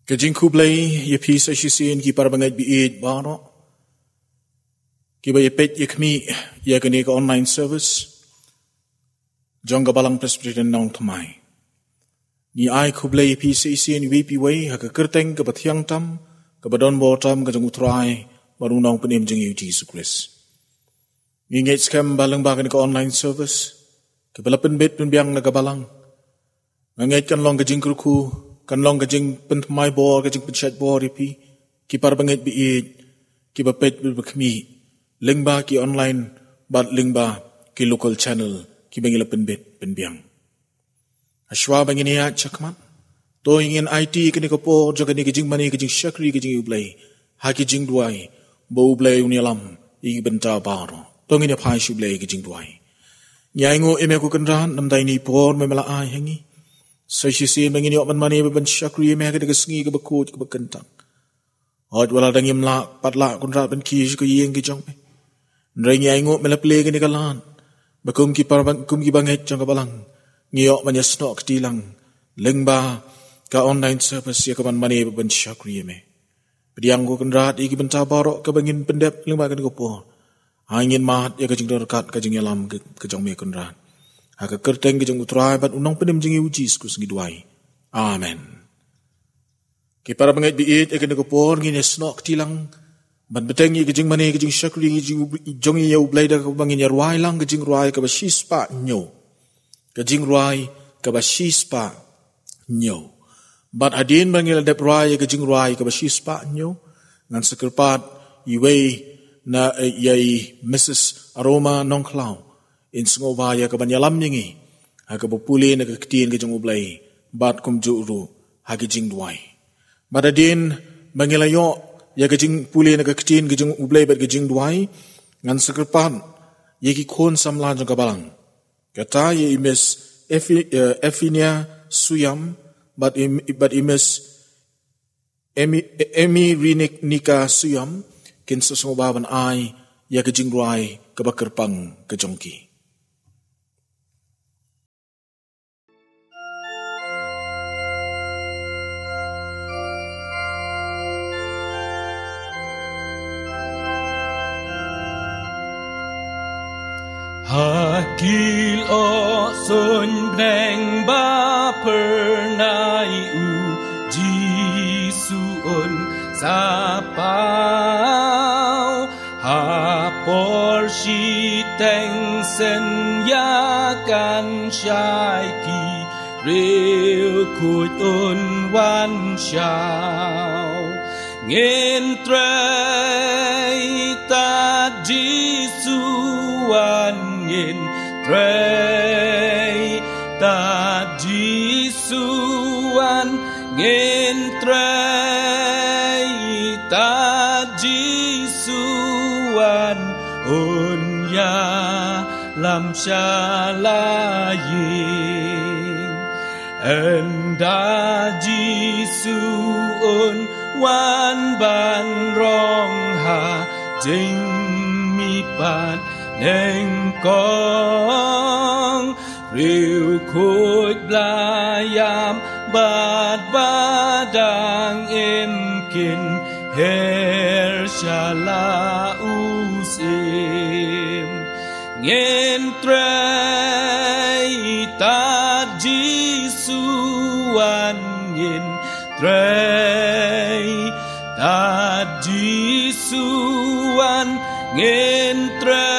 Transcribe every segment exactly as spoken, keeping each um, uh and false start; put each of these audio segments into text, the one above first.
Ka jingkhublei ïa phi sa shisien ki para bangeit baieit baroh kiba ïa peit ïa khmih ïa kane ka online service jong ka Balang Presbyterian Nongthymmai. Ngi ai khublei ïa phi sa shisien iwei pa iwei ha ka kyrteng kaba thiang tam, kaba donbor tam ka jong U Trai bad U Nongpynim jong ngi U Jisu Khrist. Ngi ngeit skhem ba lyngba kane ka online service kaba la pynbit pynbiang na ka Balang, nga ngeit kan long ka jingkyrkhu, kan long ka jingpynthymmai bor, ka jingpynshait bor ïa phi ki para bangeit baieit kiba peit bad ba khmih lyngba ki online bad lyngba ki local channel kiba ngi la pynbit pynbiang. Hashwa ba ngin ïaid shakhmat, to ngin aiti kane ka por jong kane ka jingmane, ka jingshakri, ka jingïa U Blei ha ki jingduwai, ba U Blei un ïalam ïa ki bynta baroh. To ngin ïa phai sha U Blei ha ki jingduwai. Ngi ainguh ïa me ko Kynrad namar ïa kane ka por me la ai ha ngi. Sa shisien ba ngin ïoh ban mane bad ban shakri ïa me ha kane ka sngi kaba khuid kaba kyntang. Hooid, wat la dang ngim lah pat lah Kynrad ban kiew sha ka ïing ka jong me, hynrei ngi ainguh me la plie kane ka lad ba kum ki para bang-, kum ki bangeit jong ka Balang ngi ïoh ban ïasnoh kti lang lyngba ka online service ïa ka ban mane bad ban shakri ïa me. Pdiang ko Kynrad ïa ki bynta baroh kaba ngin pyndep lyngba kane ka por. Ai ngin mad ïa ka jingdon ryngkat ka jingïalam ka, ka jong me Kynrad. Ha ka kyrteng ka jong U Trai bad U Nongpynim jong ngi U Jisu Khrist ngi duwai. Amen. Ki para bangeit baieit, ha kane ka por ngin ïasnoh kti lang ban bteng ïa ka jingmane, ka jingshakri, ka jing-, jong ngi ïa U Blei da kaba ngin ïa rwai lang ka jingrwai kaba shispah hynñiew. Ka jingrwai kaba shispah hynñiew. Bad hadien ba ngi la dep rwai ïa ka jingrwai kaba shispah hynñiew, ngan sa kyrpad ïa iwei na, eh, ïa i Missus Aroma Nongkhlaw, in sngewbha ïa ka ban ïalam ïa ngi ha kaba pule na ka ktien ka jong U Blei bad kumjuh ruh ha ki jingduwai. Bad hadien ba ngi la ïoh ïa ka jingpule na ka ktien ka jong U Blei bad ka jingduwai, ngan sa kyrpad ïa ki khun samla jong ka Balang. Kata ïa i Miss Efi-, eh, Efinia Suyam bad i, bad i Miss Emi, Emi Rinik Nika Suyam, kin sa sngewbha ban ai ïa ka jingrwai kaba kyrpang ka jong ki. Ha ki lyoh suiñ bneng ba phyrnai, U Jisu un sa paw. Ha por shiteng sien ïa kan shai, ki riewkhuid un wan shaw. Ngin trei tad Jisu wan, ngin trei tad Jisu wan, ngin trei tad Jisu wan, un ïalam sha la ïing. Ynda Jisu un wan ban rong ha jingmihpat nyngkong, riewkhuid ba la ïam bad ba dang im kin her sha la u syiem. Ngin trei tad Jisu wan, ngin trei tad Jisu wan, ngin trei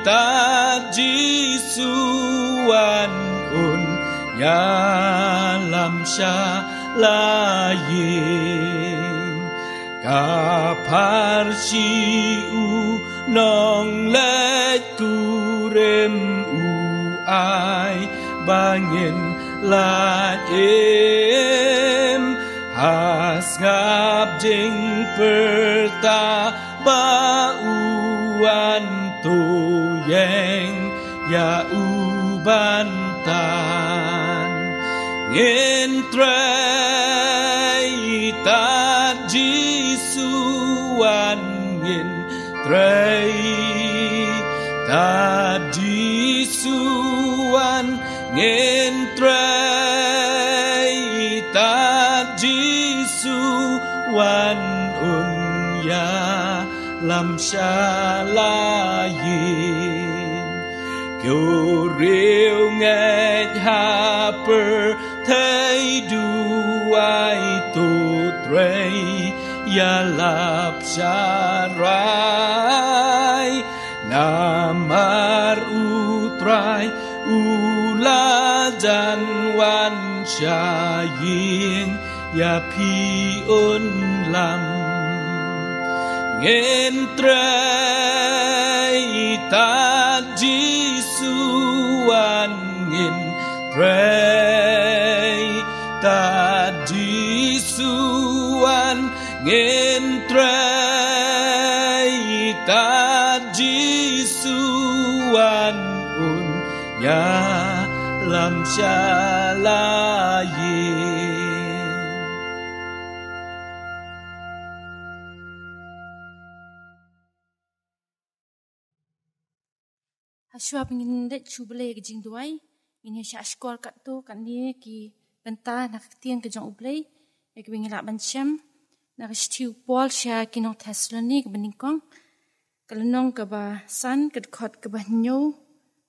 tad Jisu wan, un ïalam sha la ïing. Ka pharshi u nongleit kurim u ai ba ngin lait im ha sngap jingpyrta ba u wan, to ïeng ïa u ban tan. Ngin trei tad Jisu wan, ngin trei tad Jisu wan, ngin trei tad Ïalam sha la ïing. Ki riewngeit ha pyrthei duwai, to trei ïalap sharai. Namar U Trai u la jan wan sha ïing ïa phi un lam. Ngin trei tad Jisu wan, ngin trei tad Jisu wan, ngin trei tad Jisu wan, un ïalam sha la ïing. Hashwa ba ngin leit sha U Blei ka jingduwai, ngin ïa shah shkor katto katne ki bynta na ka ktien ka jong U Blei, ïa kaba ngin lah ban shem na ka shithi u Paul sha ki nong Thessaloni kaba nyngkong, ka lynnong kaba san, ka dkhot kaba hynñiew,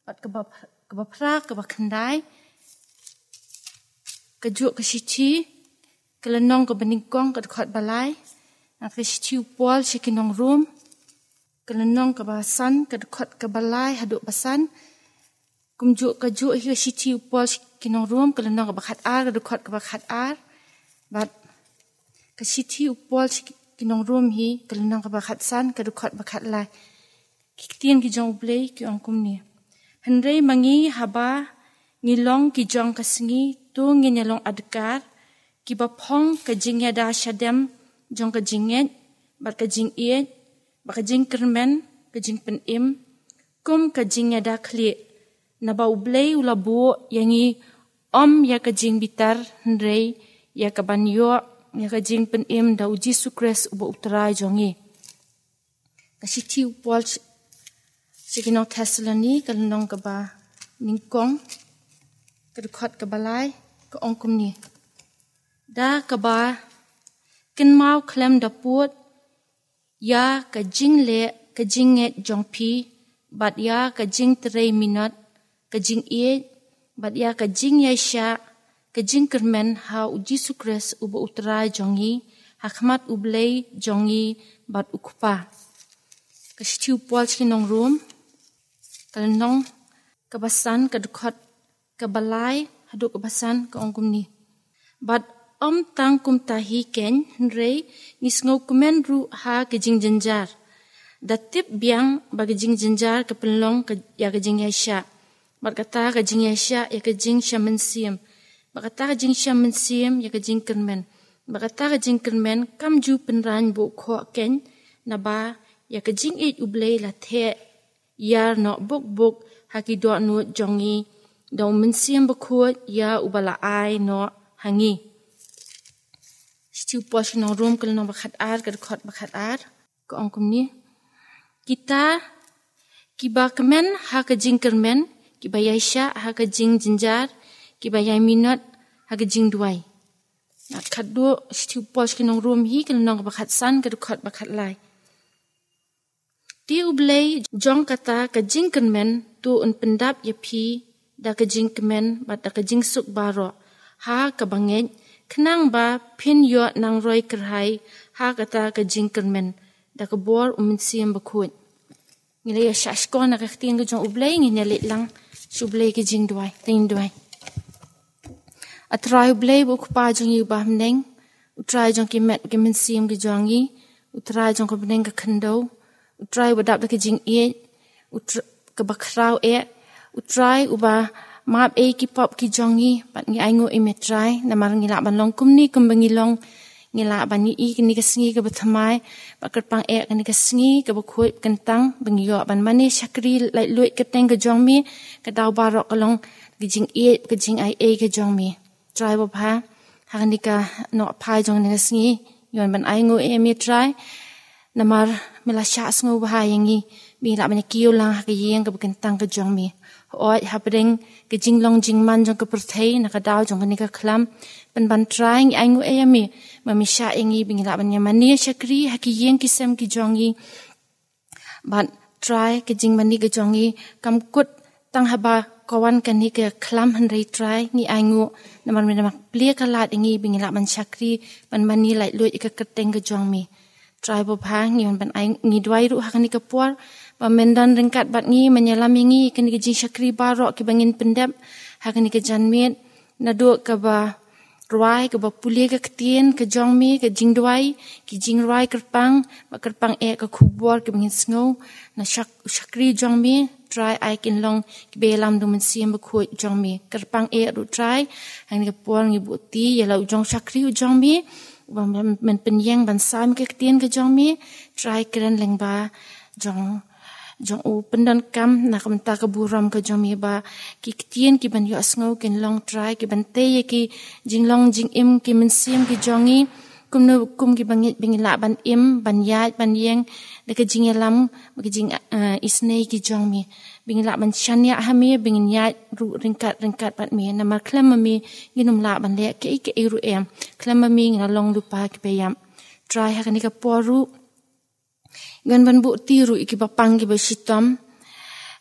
bad kaba, kaba phra, kaba khyndai. Kajuh ka shithi, ka lynnong kaba nyngkong, ka dkhot ba lai. Na ka shithi u Paul sha ki nong Rom, ka lynnong kaba san, ka dkhot kaba lai haduh ba san. Kumjuh kajuh hi ka shithi u Paul sha ki nong Rom, ka lynnong kaba khat ar, ka dkhot kaba khat ar. Bad ka shithi u Paul sha ki nong Rom hi, ka lynnong kaba khat san, ka dkhot ba khat lai. Ki ktien ki jong U Blei ki ong kumne: Hynrei ma ngi, haba ngi long ki jong ka sngi, to ngin ïa long adkar kiba phong ka jingïada shadem jong ka jingngeit, bad ka jingïeit, bad ka jingkyrmen, ka jingpynim, kum ka jingïada khlieh. Naba U Blei u la buh ïa ngi ym ïa ka jingbitar, hynrei ïa ka ban ïoh ïa ka jingpynim da U Jisu Khrist uba U Trai jong ngi. Ka shithi u Paul sha, sha ki nong Thessaloni, ka lynnong kaba nyngkong, ka dkhot kaba lai, ka ong kumne: Da kaba kynmaw khlem da pud ïa ka jingleh ka jingngeit jong phi, bad ïa ka jingtrei minot, ka jingïeit, bad ïa ka jingïaishah, ka jingkyrmen ha U Jisu Khrist uba U Trai jong ngi, ha khmat U Blei jong ngi bad U Kpa. Ka shithi u Paul sha ki nong Rom, ka lynnong kaba san, ka dkhot kaba lai haduh kaba san, ka ong kumne: Bad ym tang kumta hi keiñ, hynrei ngi sngewkmen ruh ha ka jingjynjar, da tip biang ba ka jingjynjar ka pynlong ka, ïa ka jingïaishah, bad kata ka jingïaishah ïa ka jingshah mynsiem, bad kata ka jingshah mynsiem ïa ka jingkyrmen, bad kata ka jingkyrmen kam ju pynrang bun khoh keiñ, naba ïa ka jingïeit U Blei la theh ïar noh buk buk ha ki dohnud jong ngi da U Mynsiem Bakhuid ïa uba la ai noh ha ngi. Shithi u Paul sha ki nong Rom, ka lynnong ba khat ar, ka dkhot ba khat ar, ka ong kumne: Kita kiba kmen ha ka jingkyrmen, kiba ïaishah ha ka jingjynjar, kiba ïai minot ha ka jingduwai. Ngat khatduh, shithi u Paul sha ki nong Rom hi, ka lynnong ba khat san, ka dkhot ba khat lai. Te U Blei jong kata ka jingkyrmen to un pyndap ïa phi da ka jingkmen bad da ka jingsuk baroh ha kaba ngeit, khnang ba phin ïoh nang roi kyrhai ha kata ka jingkyrmen da ka bor U Mynsiem Bakhuid. Ngi la ïa shah shkor na ka ktien ka jong U Blei, ngin ïa leit lang sha U Blei ka jingduwai. Te ngin duwai. A Trai U Blei uba U Kpa jong ngi uba ha bneng, U Trai jong ki met ki mynsiem ki jong ngi, U Trai jong ka bneng ka khyndew, U Trai uba dap da ka jingïeit, U Tr-, kaba khraw eh, U Trai uba map ei ki pop ki jong ngi, bad ngi ainguh ïa me Trai, namar ngi lah ban long kumne kumba ngi long, ngi lah ban ïohi kane ka sngi kaba thymmai, bad kyrpang eh kane ka sngi kaba khuid kyntang, ba ngi ïoh ban mane shakri laitluid kyrteng ka jong me, ka daw baroh ka long ka jingïeit, ka jingai ei ka jong me. Trai babha, ha kane ka nongphai jong kane ka sngi, ngi wan ban ainguh ïa me Trai, namar me la shah sngewbha ïa ngi, ba ngi lah ban ïa kiew lang ha ka ïing kaba kyntang ka jong me. oi hapdeng ka jinglong jingman jong ka pyrthei na ka daw jong kane ka khlam. Pynban Trai ngi ainguh ïa me ba me shah ïa ngi ba ngi lah ban ïa mane shakri ha ki ïing ki sem ki jong ngi. Bad Trai ka jingmane ka jong ngi kam kut tang haba ka wan kane ka khlam hynrei Trai ngi ainguh namar me da plie ka lad ïa ngi ba ngi lah ban shakri ban mane laitluid ïa ka kyrteng ka jong me. Trai babha ngi wan ban ai ngi duwai ruh ha kane ka por ba men don ryngkat bad ngi, men ïalam ïa ngi kane ka jingshakri baroh kiba ngin pyndep ha kane ka janmiet. Naduh kaba rwai, kaba pule ka ktien ka jong me, ka jingduwai, ki jingrwai kyrpang, ba kyrpang eh ka khubor kiba ngin sngew na shak, shakri jong me. Trai ai kin long kiba ïalam da u Mynsiem Bakhuid jong me. Kyrpang eh ruh Trai ha kane ka por ngi buti ïa la u jong shakri u jong me ba men, men pynïeng ban sam ka ktien ka jong me. Trai kren lyngba jong jong u pyndonkam na ka bynta ka burom ka jong me ba ki ktien kiban ïohsngew kin long Trai kiban tei ïa ki jinglong jingim ki mynsiem ki jong ngi. Kumno kum kiba ngeit ba ngi lah ban im, ban ïaid, ban ïeng da ka jingïalam, ba ka jing, eh, isynei ki jong me. Ba ngi lah ban shaniah ha me, ba ngin ïaid ruh ryngkat ryngkat bad me. Namar khlem ma me ngin ym lah ban leh kaei kaei ruh em. Khlem ma me ngi la long lypa kiba ïap. Trai ha kane ka por ruh ngan ban buti ruh ïa kiba pang kiba shitom.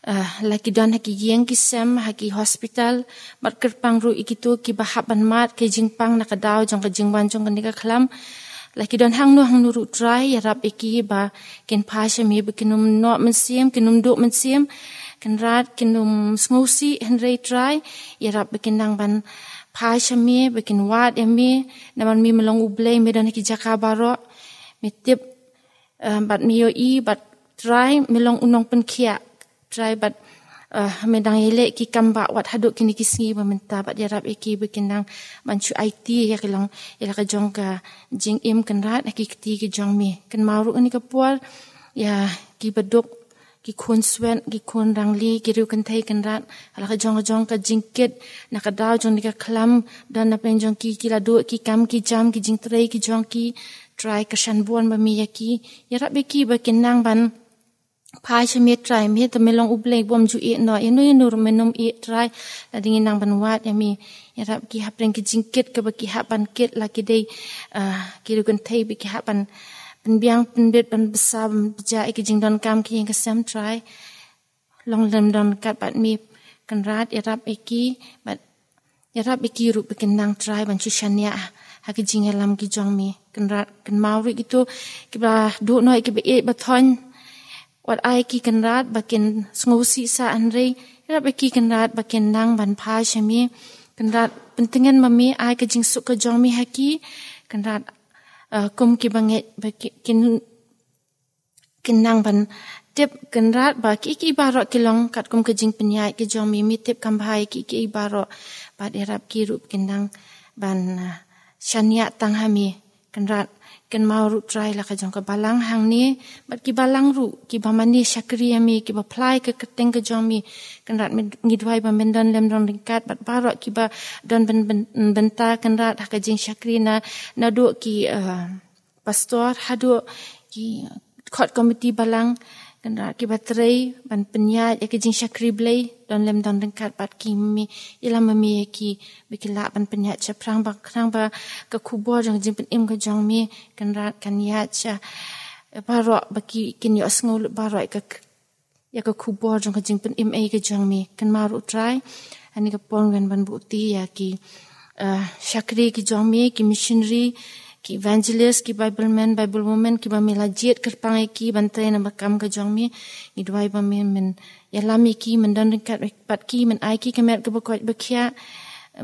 Ah, la ki don ha ki ïing ki sem, ha ki hospital, bad kyrpang ruh ïa kito kiba hap ban mad ka jingpang na ka daw jong ka jingwan jong kane ka khlam. La ki don hangno hangno ruh Trai, ïarap ïa ki ba kin phai sha me ba kin ym noh mynsiem, kin ym duh mynsiem. Kynrad kin ym sngewsih hynrei Trai, ïarap ba kin nang ban phai sha me, ba kin wad ïa me, namar me me long U Blei, me don ha ki jaka baroh. Me tip, eh, bad me ïohi, bad Trai me long u nongpynkhiah. Trai bad, eh, me dang ïaleh ki kam ba wat haduh kine ki sngi ba mynta, bad ïarap ïa ki ba kin nang ban shu aiti ïa ka long, ïa la ka jong ka jingim Kynrad ha ki kti ki jong me. Kynmaw ruh kane ka por ïa kiba duk, ki khun swet, ki khun rangli, ki riewkynthei Kynrad ha la ka jong ka jong ka jingkit na ka daw jong kane ka khlam. Don na pdeng jong ki ki la duh ki kam ki jam, ki jingtrei ki jong ki. Trai kyrshan bun ba me ïa ki, ïarap ïa ki ba kin nang ban phai sha me Trai, me te me long U Blei bym ju ïeh noh ïano ïano ruh, me nym ïeh Trai. La dang nang ban wad ïa me. Ïarap ki hapdeng ki jingkit kaba ki hap ban kit, la ki dei, ah, ki riewkynthei ba ki hap ban pynbiang pynbit ban bsa ban bja ïa ki jingdonkam ki ïing ki sem Trai. Long lem don ryngkat bad me Kynrad, ïarap ïa ki bad ïarap ïa ki ruh ba kin nang Trai ban shu shaniah ha ki jingïalam ki jong me Kynrad. Kynmaw ruh ïa kito kiba duh noh ïa kiba ïeit ba thoiñ. Wat ai ki Kynrad ba kin sngewsih sah hynrei ïarap ïa ki Kynrad ba kin nang ban phai sha me Kynrad. Pyntngen ma me, ai ka jingsuk ka jong me ha ki Kynrad. Eh, kum kiba ngeit ba ki, kin kin nang ban tip Kynrad ba ki, ki baroh ki long katkum ka jingpynïaid ki jong me, me tip kam bha ïa ki, ki baroh. Bad ïarap ki ruh kin nang ban, ah, shaniah tang ha me Kynrad. Kynmaw ruh Trai la ka jong ka balang hangne bad ki balang ruh kiba mane shakri ha me, kiba phla ïa ka kyrteng ka jong me Kynrad. Me, ngi duwai ba men don lem don ryngkat bad baroh kiba don byn, byn, bynta Kynrad ha ka jingshakri na, naduh ki, ah, pastor haduh ki khot komiti balang Kynrad, kiba trei ban pynïaid ïa ka jingshakri Blei. Don lem don ryngkat bad ki, me ïalam ma me ïa ki ba ki lah ban pynïaid shaphrang ba khnang ba ka khubor jong ka jingpynim ka jong me Kynrad kan ïaid sha baroh, ba ki kin ïohsngew lut baroh ïa ka, ïa ka khubor jong ka jingpynim ei ka jong me. Kynmaw ruh Trai ha kane ka por ngan ban buti ïa ki, eh, shakri ki jong me, ki missionary, ki evangelist, ki Bible man, Bible woman kiba me la jied kyrpang ïa ki ban trei na ka kam ka jong me. Ngi duwai ba me men ïalam ïa ki, men don ryngkat bad ki, men ai ki ka met kaba koit ba khiah,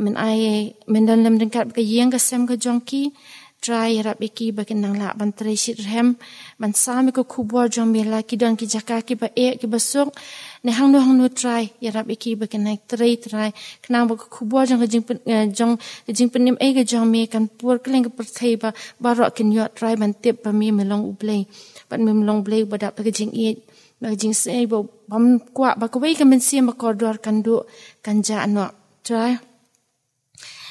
men ai, men don lem ryngkat bad ka ïing ka sem ka jong ki. Trai ïarap ïa ki ba kin nang lah ban trei shitrhem ban sam ïa ka khubor jong me, la ki don ki jaka kiba eh kiba suk ne hangno hangno Trai, ïarap ïa ki ba kin nang trei Trai, khnang ba ka khubor jong ka jingpyn, eh, jong ka jingpynim ei ka jong me kan pur kylleng ka pyrthei ba baroh kin ïoh Trai ban tip ba me me long U Blei bad me me long U Blei uba dap da ka jingïeit, da ka jingsngew, ba bym kwah ba kawei ka mynsiem ba kordor kan duh kan jah noh Trai.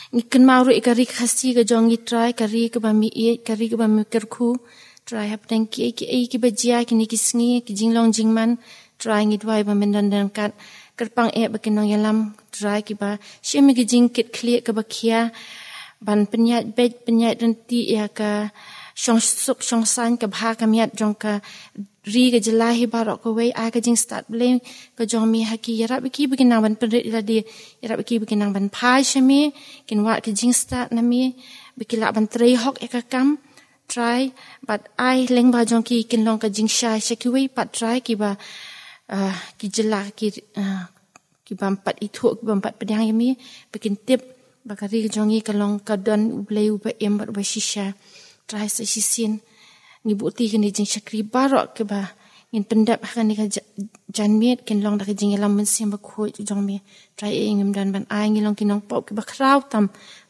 Ngi kynmaw ruh ïa ka ri Khasi ka jong ngi Trai, ka ri kaba me ïeit, ka ri kaba me kyrkhu Trai. Hapdeng kiei kiei kiba jia kine ki sngi, ki jinglong jingman Trai, ngi duwai ba men don ryngkat kyrpang eh ba ki nongïalam Trai kiba shim ïa ka jingkitkhlieh kaba khia ban pynïaid beit pynïaid ryntih ïa ka shongsuk shongsaiñ ka bha ka miat jong ka ri ka jylla hi baroh kawei. Ai ka jingstad Blei ka jong me ha ki, ïarap ïa ki ba kin nang ban pynrit ïa lade, ïarap ïa ki ba kin nang ban phai sha me, kin wad ka jingstad na me, ba ki lah ban trei hok ïa ka kam Trai, bad ai lyngba jong ki kin long ka jingshai sha kiwei pat Trai kiba, ah, ki jylla ki, ah, kibym pat ithuh kibym pat pdiang ïa me, ba kin tip ba ka ri ka jong ngi ka long ka don U Blei uba im bad uba shisha. Trai sa shisien ngi buh ïa kane ka jingshakri baroh kiba ngin pyndep ha kane ka ja-, janmiet kin long da ka jingïalam Mynsiem Bakhuid jong me. Trai eh ngim don ban ai, ngi long ki nongpop kiba khraw tam,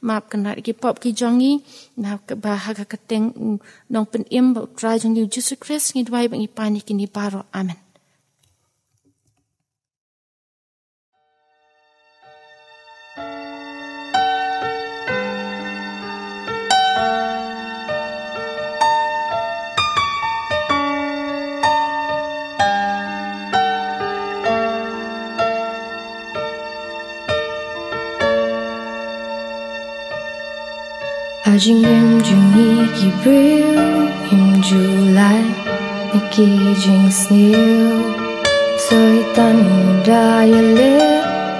map kynrad ïa ki pop ki jong ngi, na kaba ha ka kyrteng u Nongpynim bad u Trai jong ngi u Jisu Khrist ngi duwai bad ngi pan ïa kine baroh. Amen. Ha jingim jong ngi ki briew ngim ju lait na ki jingsniew. Soitan u da ïaleh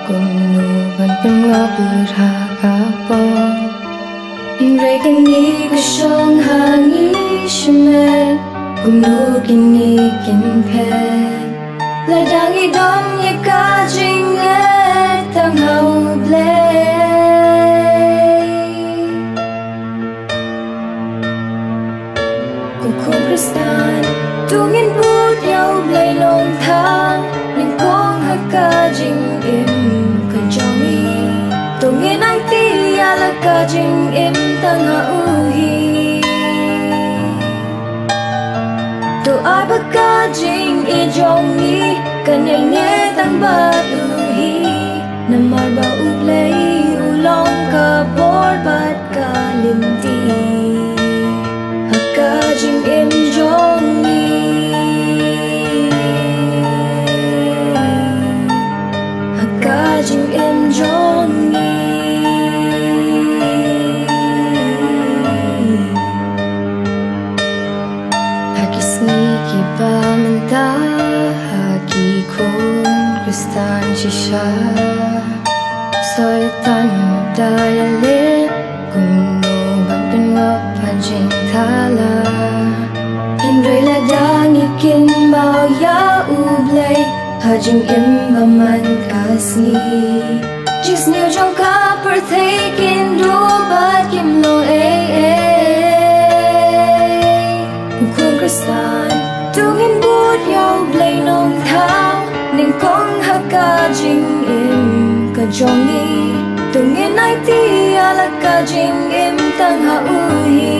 kumno ban pynngop lut ha ka pop. Hynrei kane ka shong ha ngi shimet kumno kine kin phet. Lada ngi don ïa ka jingngeit tang ha U Blei. Ko khun Khristan, to ngin bud ïa U Blei Nongthaw nyngkong ha ka jingim ka jong ngi. To ngin aiti ïa la ka jingim tang ha u hi. To ai ba ka jingim jong ngi kan ïaineh tang bad u hi. Namar ba U Blei u long ka bor bad ka lynti ha ka jingim jong ngi. Ha ka jingim jong ngi. Ha ki sngi kiba mynta ha ki khun Khristan shisha, Soitan u da ïaleh kumno ban pynngop ha jingthala. Hynrei lada ngi kin baw ïa U Blei ha jingim ba man ka sngi, jingsniew jong ka pyrthei kin duh bad kim long ei ei. Ko khun Khristan, to ngin bud ïa U Blei Nongthaw nyngkong ha ka jingim ka jong ngi. To ngin aiti ïa la ka jingim tang ha u hi.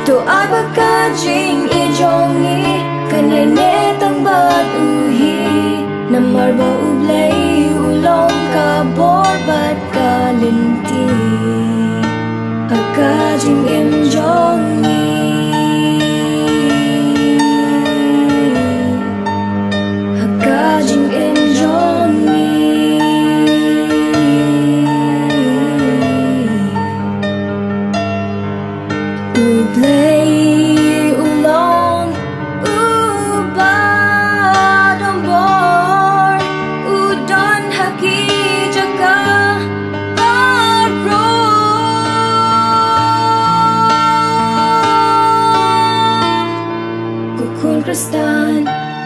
To ai ba ka jingim jong ngi kan ïaineh tang bad u hi. Namar ba U Blei u long ka bor bad ka lynti ha ka jingim jong ngi. Ha ka jingim jong ngi. U Blei u long uba don bor, u don ha ki jaka baroh. Ko khun Khristan,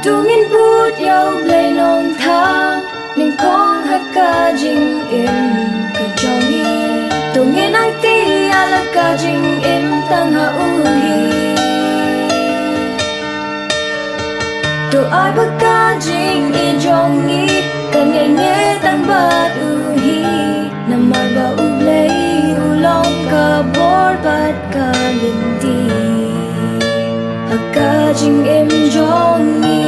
to ngin bud ïa U Blei Nongthaw nyngkong ha ka jingim ka jong ngi. To ngin aiti ïa la ka jingim tang ha u hi. To ai ba ka jingim jong ngi kan ïaineh tang bad u hi. Namar ba U Blei u long ka bor bad ka lynti ha ka jingim jong ngi.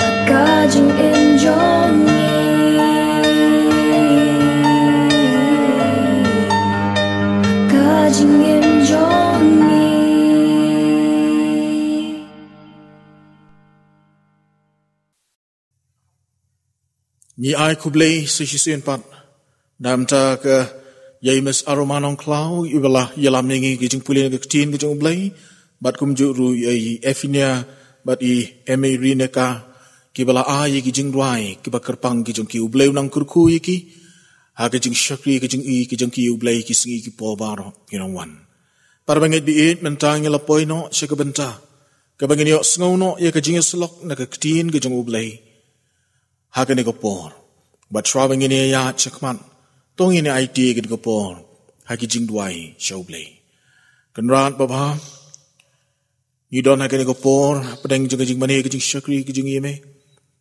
Ha ka jingim jong ngi. Ha ka jingim jong ngi. Ngi ai khublei sa shisien pat na ka bynta ka ïa i Miss Aroma Nongkhlaw, iba la ïalam ïa ngi ka jingpule na ka ktien ka jong U Blei, bad kumjuh ruh ïa i Efinia bad i Emery Neka, kiba la ai ïa ki jingduwai kiba kyrpang ki jong ki. U Blei un nang kyrkhu ïa ki ha ka jingshakri ka jong i, ka jong ki, U Blei, ki sngi ki por baroh ki nongwan. Para bangeit baieit, mynta ngi la poi noh sha ka bynta kaba ngin ïohsngew noh ïa ka jingïasyllok na ka ktien ka jong U Blei ha kane ka por. Bad shuwa ba ngin ïaid shakhmat, to ngin ïa aiti ïa kane ka por ha ki jingduwai sha U Blei. Kynrad babha, ngi don ha kane ka por hapdeng jong ka jingmane ka jingshakri ka jong i me,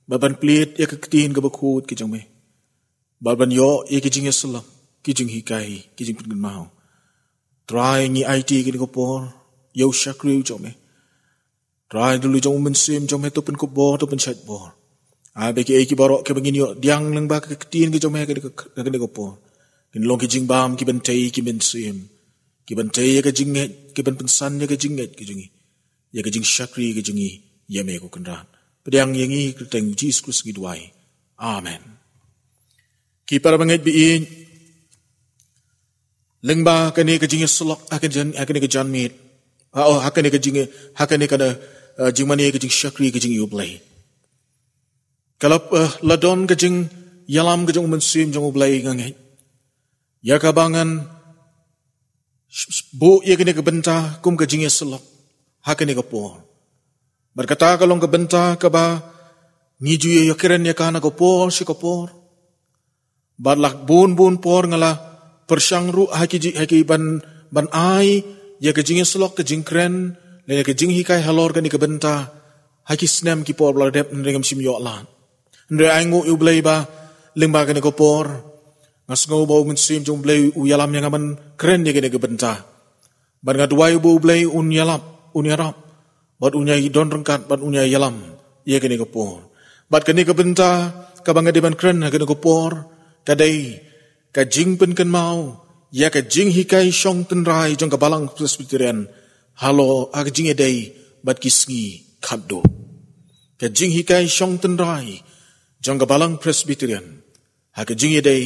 bad ban plied ïa ka ktien kaba khuid ka jong me, bad ban ïoh ïa ka jingïasyllok, ka jinghikai, ka jingpynkynmaw. Trai, ngi aiti ïa kane ka por ïa u shakri u jong me. Trai, da la jong u Mynsiem jong me, to pynkup bor, to pynshait bor. Ai ba kiei kiei baroh kiba ngin ïoh pdiang lyngba ka ktien ka jong me ha kane ka, ha kane ka por, kin long ki jingbam kiban tei ïa ki mynsiem, kiban tei ïa ka jingngeit, kiban pynsan ïa ka jingngeit ka jong ngi, ïa ka jingshakri ka jong ngi ïa me, ko Kynrad. Pdiang ïa ngi ha ka kyrteng Jisu Khrist ngi duwai. Amen. Ki para bangeit baieit, lyngba kane ka jingïasyllok ha kane ka jan-, ha kane ka janmiet, ha, oh, ha kane ka jing, ha kane ka, eh, jingmane ka jingshakri ka jong i U Blei, ka la, eh, la don ka jingïalam ka jong u Mynsiem jong U Blei, nga ngeit, ïa kaba ngan sh-, sh-, buh ïa kane ka bynta kum ka jingïasyllok ha kane ka por. Bad kata ka long ka bynta kaba ngi ju ïa kren ïa ka na ka por sha ka por. Bad la bun bun por nga la pyrshang ruh ha ki ji-, ha ki ban, ban ai ïa ka jingïasyllok, ka jingkren, lane ka jinghikai halor kane ka bynta ha ki snem ki por ba la dep, hynrei ngam shym ïoh lad. Hynrei ai nguh ïa U Blei ba lyngba kane ka por nga sngew ba u Mynsiem jong U Blei u ïalam ïa nga ban kren ïa kane ka bynta. Bad nga duwai ba U Blei un ïalap, un ïarap, bad un ïai don ryngkat, bad un ïai ïalam ïa kane ka por. Bad kane ka bynta kaba nga dei ban kren ha kane ka por ka dei ka jingpynkynmaw ïa ka jinghikai shong tynrai jong ka Balang Presbyterian halor, ha ka jingïadei bad ki sngi khatduh. Ka jinghikai shong tynrai jong ka Balang Presbyterian ha ka jingïadei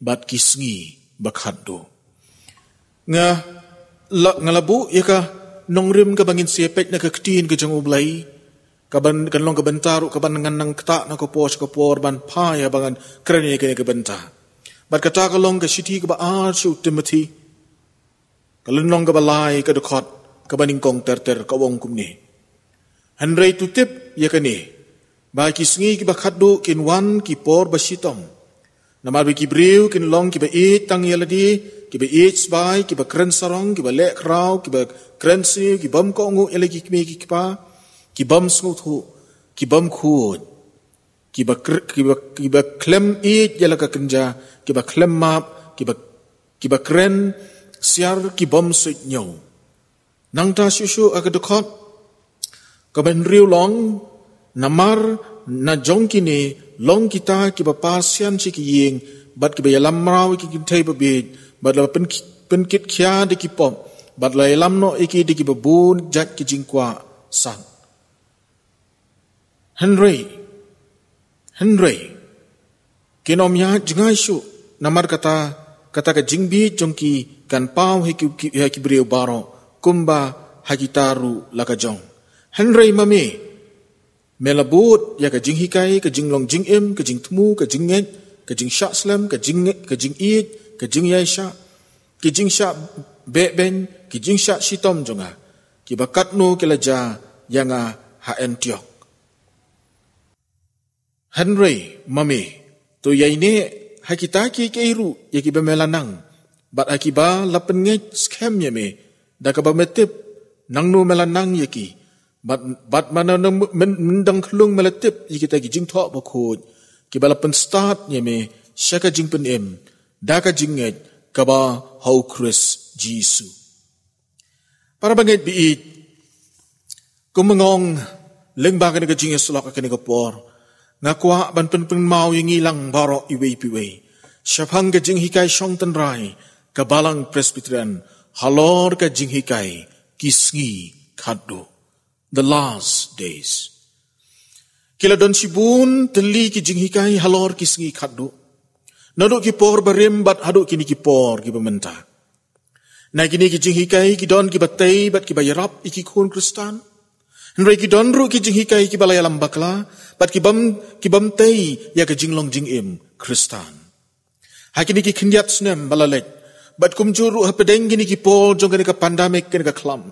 bad ki sngi ba khatduh. Nga la, nga la buh ïa ka nongrim kaba ngin sa peit na ka ktien ka jong U Blei, kaban, kan long ka bynta ruh kaban ngan nang ktah na ka por sha ka por ban phai haba ngan kren ïa kane ka bynta. Bad kata ka long ka shithi kaba ar sha u Timothi, ka lynnong kaba lai, ka dkhot kaba nyngkong ter ter, ka ong kumne: Hynrei to tip ïa kane, ba ki sngi kiba khatduh kin wan ki por ba shitom. Namar ba ki briew kin long kiba ïeit tang ïa lade, kiba ïeit sbai, kiba kren sarong, kiba leh khraw, kiba kren sniew, ki bym kohnguh ïa la ki kmie ki kpa, ki bym sngewthuh, ki bym khuid, kiba kr-, kiba, kiba khlem ïeit ïa la ka kynja, kiba khlem map, kiba, kiba kren siar, ki bym suidñiew. Nangta shuh shuh, ha ka dkhot kaba hynriew long: Namar na jong kine long kita kiba par sian sha ki ïing, bad kiba ïalam mraw ïa ki kynthei babieit, bad la pyn-, pynkit khia da ki pop, bad la ïalam noh ïa ki da kiba bun jait ki jingkwah sat. Hynrei, hynrei kin ym ïaid jngai shuh, namar kata, kata ka jingbieit jong ki kan paw ha ki, ki, ha ki briew baroh, kumba ha kita ruh la ka jong. Hynrei ma me, me la bud ïa ka jinghikai, ka jinglong jingim, ka jingthmu, ka jingngeit, ka jingshah slem, ka jing, ka jingïeit, ka jingïaishah, ki jingshah behbeiñ, ki jingshah shitom jong nga, kiba katno ki la jia ïa nga ha Antiok. Hynrei ma me, to ïaineh ha kita kiei kiei ruh ïa kiba me la nang, bad ha kiba la pynngeit skhem ïa me, da kaba me tip nangno me la nang ïa ki, bad, bad mynta, myn-, myn-, myndang khyllung me la tip ïa kita ki jingthoh bakhuid kiba la pynstad ïa me sha ka jingpynim da ka jingngeit kaba ha u Khrist Jisu. Para bangeit baieit, kum nga ong lyngba kane ka jingïasyllok ha kane ka por, nga kwah ban pynpynmaw ïa ngi lang baroh iwei pa iwei shaphang ka jinghikai shong tynrai ka Balang Presbyterian halor ka jinghikai ki sngi khatduh, the last days. Ki la don shibun tylli ki jinghikai halor ki sngi khatduh, naduh ki por barim bad haduh kine ki por kiba mynta. Na kine ki jinghikai ki don kiba tei bad kiba ïarap ïa ki khun Khristan. Hynrei ki don ruh ki jinghikai kiba la ïalam bakla bad ki bym, ki bym tei ïa ka jinglong jingim Khristan. Ha kine ki khyndiat snem ba la leit, bad kumjuh ruh hapdeng kine ki por jong kane ka pandemic, kane ka khlam,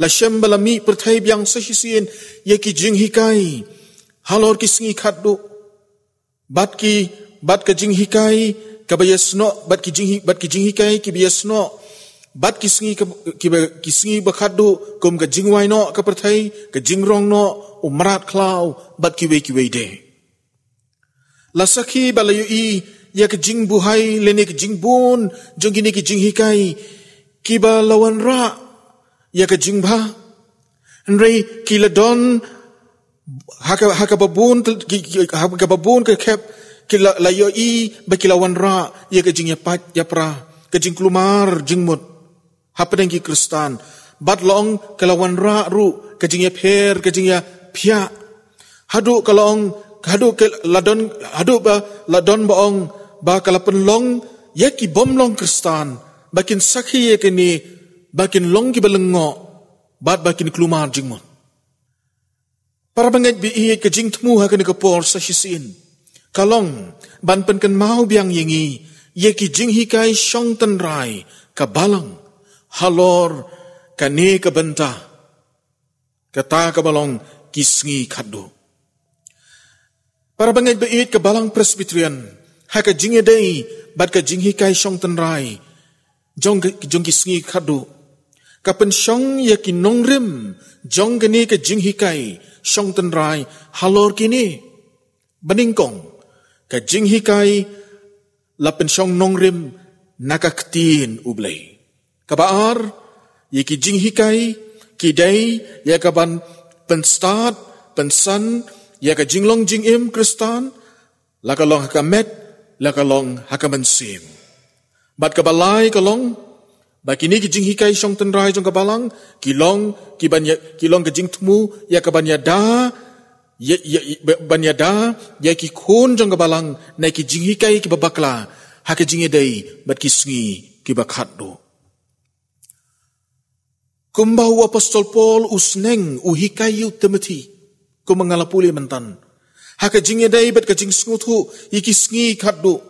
la shem ba la mih pyrthei biang sa shisien ïa ki jinghikai halor ki sngi khatduh. Bad ki, bad ka jinghikai kaba ïasnoh, bad ki jinghi-, bad ki jinghikai kiba ïasnoh bad ki sngi ka, kiba, ki sngi ba khatduh, kum ka jingwai noh ka pyrthei, ka jingrong noh, u mrad khlaw, bad kiwei kiwei de. La sakhi ba la ïohi ïa ka jingbuhai lane ka jingbun jong kine ki jinghikai kiba la wanrah ïa ka jingbha. Hynrei ki la don ha ka, ha kaba bun tel-, ki, ki, ha kaba bun ka khep ki la, la ïohi ba ki la wanrah ïa ka jingïapait ïapra, ka jingkulmar jingmut hapdeng ki Khristan. Bad la ong ka la wanrah ruh ka jingïapher, ka jingïaphiah. Haduh ka la ong, haduh ka la don, haduh ba la don ba ong ba ka la pynlong ïa ki bym long Khristan ba kin sakhi ïa kane, ba kin long kiba lyngngoh bad ba kin kulmar jingmut. Para bangeit ba ïeit, ka jingthmu ha kane ka por sa shisien ka long ban pynkynmaw biang ïa ngi ïa ki jinghikai shong tynrai ka balang halor kane ka bynta, kata kaba long ki sngi khatduh. Para bangeit ba ïeit, ka Balang Presbyterian ha ka jingïadei bad ka jinghikai shong tynrai jong, jong ki sngi khatduh, ka pynshong ïa ki nongrim jong kane ka jinghikai shong tynrai halor kine. Banyngkong, ka jinghikai la pynshong nongrim na ka Ktien U Blei. Kaba ar, ïa ki jinghikai ki dei ïa kaban pynstad, pynsan ïa ka jinglong jingim Khristan, la ka long ha ka met, la ka long ha ka mynsiem. Bad kaba lai ka long ba kine ki jinghikai shong tynrai jong ka balang ki long, ki ban ïa, ki long ka jingthmu ïa kaban ïada, ïa, ïa, ïa, ban ïada ïa ki khun jong ka balang na ki jinghikai kiba bakla ha ka jingïadei bad ki sngi kiba khatduh. Kumba u Apostol Paul u sneng, u hikai ïa u Timothi, kumba nga la pule mynta, ha ka jingïadei bad ka jingsngewthuh ïa ki sngi khatduh,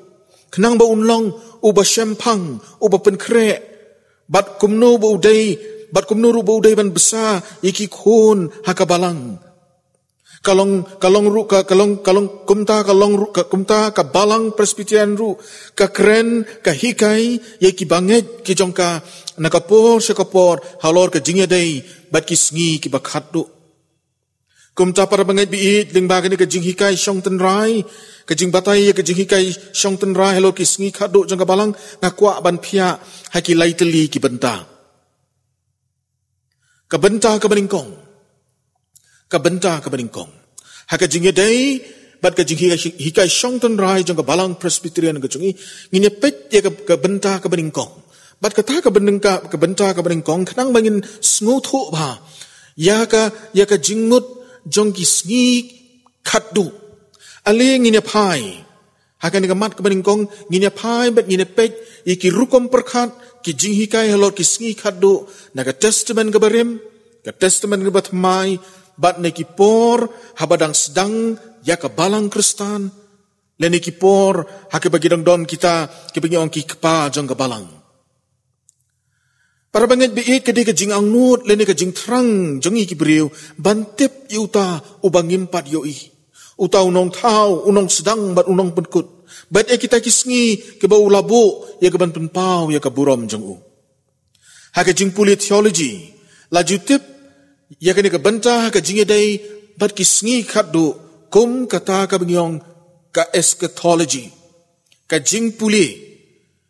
khnang ba un long uba shemphang, uba pynkhreh, bad kumno ba u dei, bad kumno ruh ba u dei ban bsa ïa ki khun ha ka balang. Ka long, ka long ruh ka, ka long, ka long kumta, ka long ruh ka, kumta ka Balang Presbyterian ruh ka kren, ka hikai ïa ki bangeit ki jong ka na ka por sha ka por halor ka jingïadei bad ki sngi kiba khatduh. Kumta para bangeit ba ïeit, lyngba kane ka jinghikai shong tynrai, ka jingbatai ïa ka jinghikai shong tynrai halor ki sngi khatduh jong ka balang, nga kwah ban phiah ha ki lai tylli ki bynta. Ka bynta kaba nyngkong. Ka bynta kaba nyngkong. Ha ka jingïadei bad ka jinghikai, hikai shong tynrai jong ka Balang Presbyterian ka jong ngi, ngin ïa peit ïa ka, ka bynta kaba nyngkong. Bad kata ka bynta, ka bynta kaba nyngkong, khnang ba ngin sngewthuh bha ïa ka, ïa ka jingmut jong ki sngi khatduh. Ale ngin ïa phai ha kane ka mat kaba nyngkong, ngin ïa phai bad ngin ïa peit ïa ki rukom pyrkhat, ki jinghikai halor ki sngi khatduh na ka Testament kaba rim, ka Testament kaba thymmai, bad na ki por haba dang sdang ïa ka balang Khristan, lane ki por ha kaba ki dang don kita kiba ngi ong ki kpa jong ka balang. Para bangeit ba ïeit, ka dei ka jingangnud lane ka jingthrang jong ngi ki briew ban tip ïa uta uba ngim pat ïohi, uta u nongthaw, u nongsdang bad u nongpynkut, bad ïa kita ki sngi kiba u la buh ïa kaban pynpaw ïa ka burom jong u. Ha ka jingpule theology la ju tip ïa kane ka bynta ha ka jingïadei bad ki sngi khatduh kum kata kaba ngi ong ka eschatology, ka jingpule,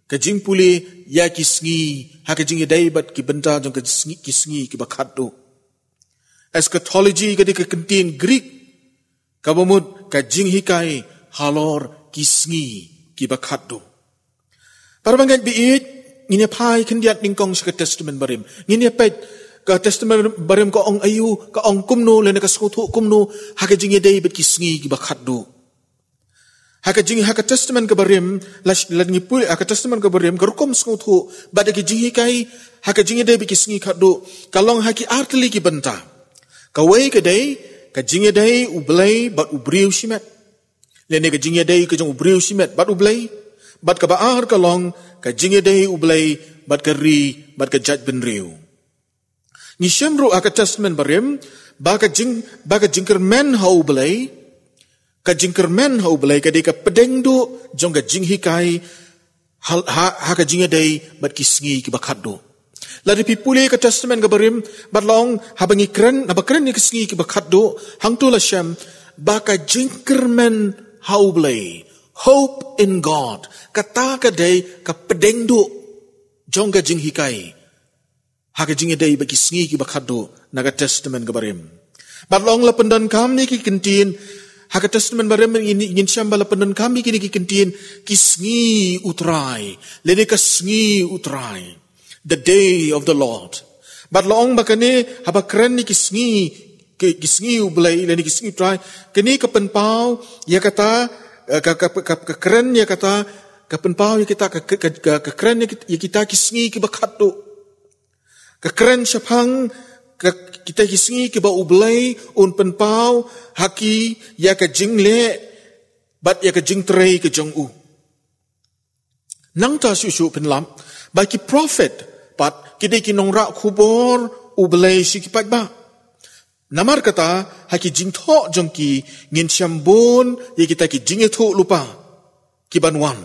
ka jingpule ïa ki sngi ha ka jingïadei bad ki bynta jong ka sngi, ki sngi kiba khatduh. Eschatology ka dei ka kyntien Greek kaba mut ka jinghikai halor ki sngi kiba khatduh. Para bangeit ba ïeit, ngin ïa phai khyndiat nyngkong sha ka Testament barim. Ngin ïa peit Ka Testament Barim ka ong aïu, ka ong kumno, lane ka sngewthuh kumno ha ka jingïadei bad ki sngi kiba khatduh. Ha ka jing, ha ka Testament kaba Rim, la, la ngi pule, ha ka Testament kaba Rim, ka rukom sngewthuh bad ka jinghikai ha ka jingïadei bad ki sngi khatduh ka long ha ki ar tylli ki bynta. Kawei ka dei ka jingïadei U Blei bad u briew shimet, lane ka jingïadei ka jong u briew shimet bad U Blei. Bad kaba ar ka long ka jingïadei U Blei bad ka ri bad ka jaitbynriew. Ngi shem ruh ha ka Testament Barim ba ka jing, ba ka jingkyrmen ha U Blei, ka jingkyrmen ha U Blei ka dei ka pdeng duh jong ka jinghikai ha, ha, ha ka jingïadei bad ki sngi kiba khatduh. Lada phi pule ka Testament kaba Rim, bad long haba ngi kren, haba kren ïa ki sngi kiba khatduh, hangto la shem ba ka jingkyrmen ha U Blei, hope in God, kata ka dei ka pdeng duh jong ka jinghikai ha ka jingïadei bad ki sngi kiba khatduh na ka Testament kaba Rim. Bad long la pyndonkam ïa ki kyntien ha ka Testament Barim, ngin, ngin shem ba la pyndonkam ïa kine ki kyntien, ki sngi U Trai, lane ka sngi U Trai, the day of the Lord. Bad long ba kane, haba kren ïa ki sngi, ki, ki sngi U Blei, lane ki sngi U Trai, kane ka pynpaw ïa kata, eh, ka, ka, ka, ka kren ïa kata, ka pynpaw ïa kita, ka, ka, ka, ka kren ïa kita, ïa kita ki sngi kiba khatduh. Ka kren shaphang ka, kita ki sngi kiba U Blei un pynpaw ha ki ïa ka jingleh bad ïa ka jingtrei ka jong u. Nangta shuh shuh phin lap ba ki prophet pat ki dei ki nongrah khubor U Blei sha ki paidbah. Namar kata, ha ki jingthoh jong ki ngin shem bun ïa kita ki jingïathuhlypa kiban wan.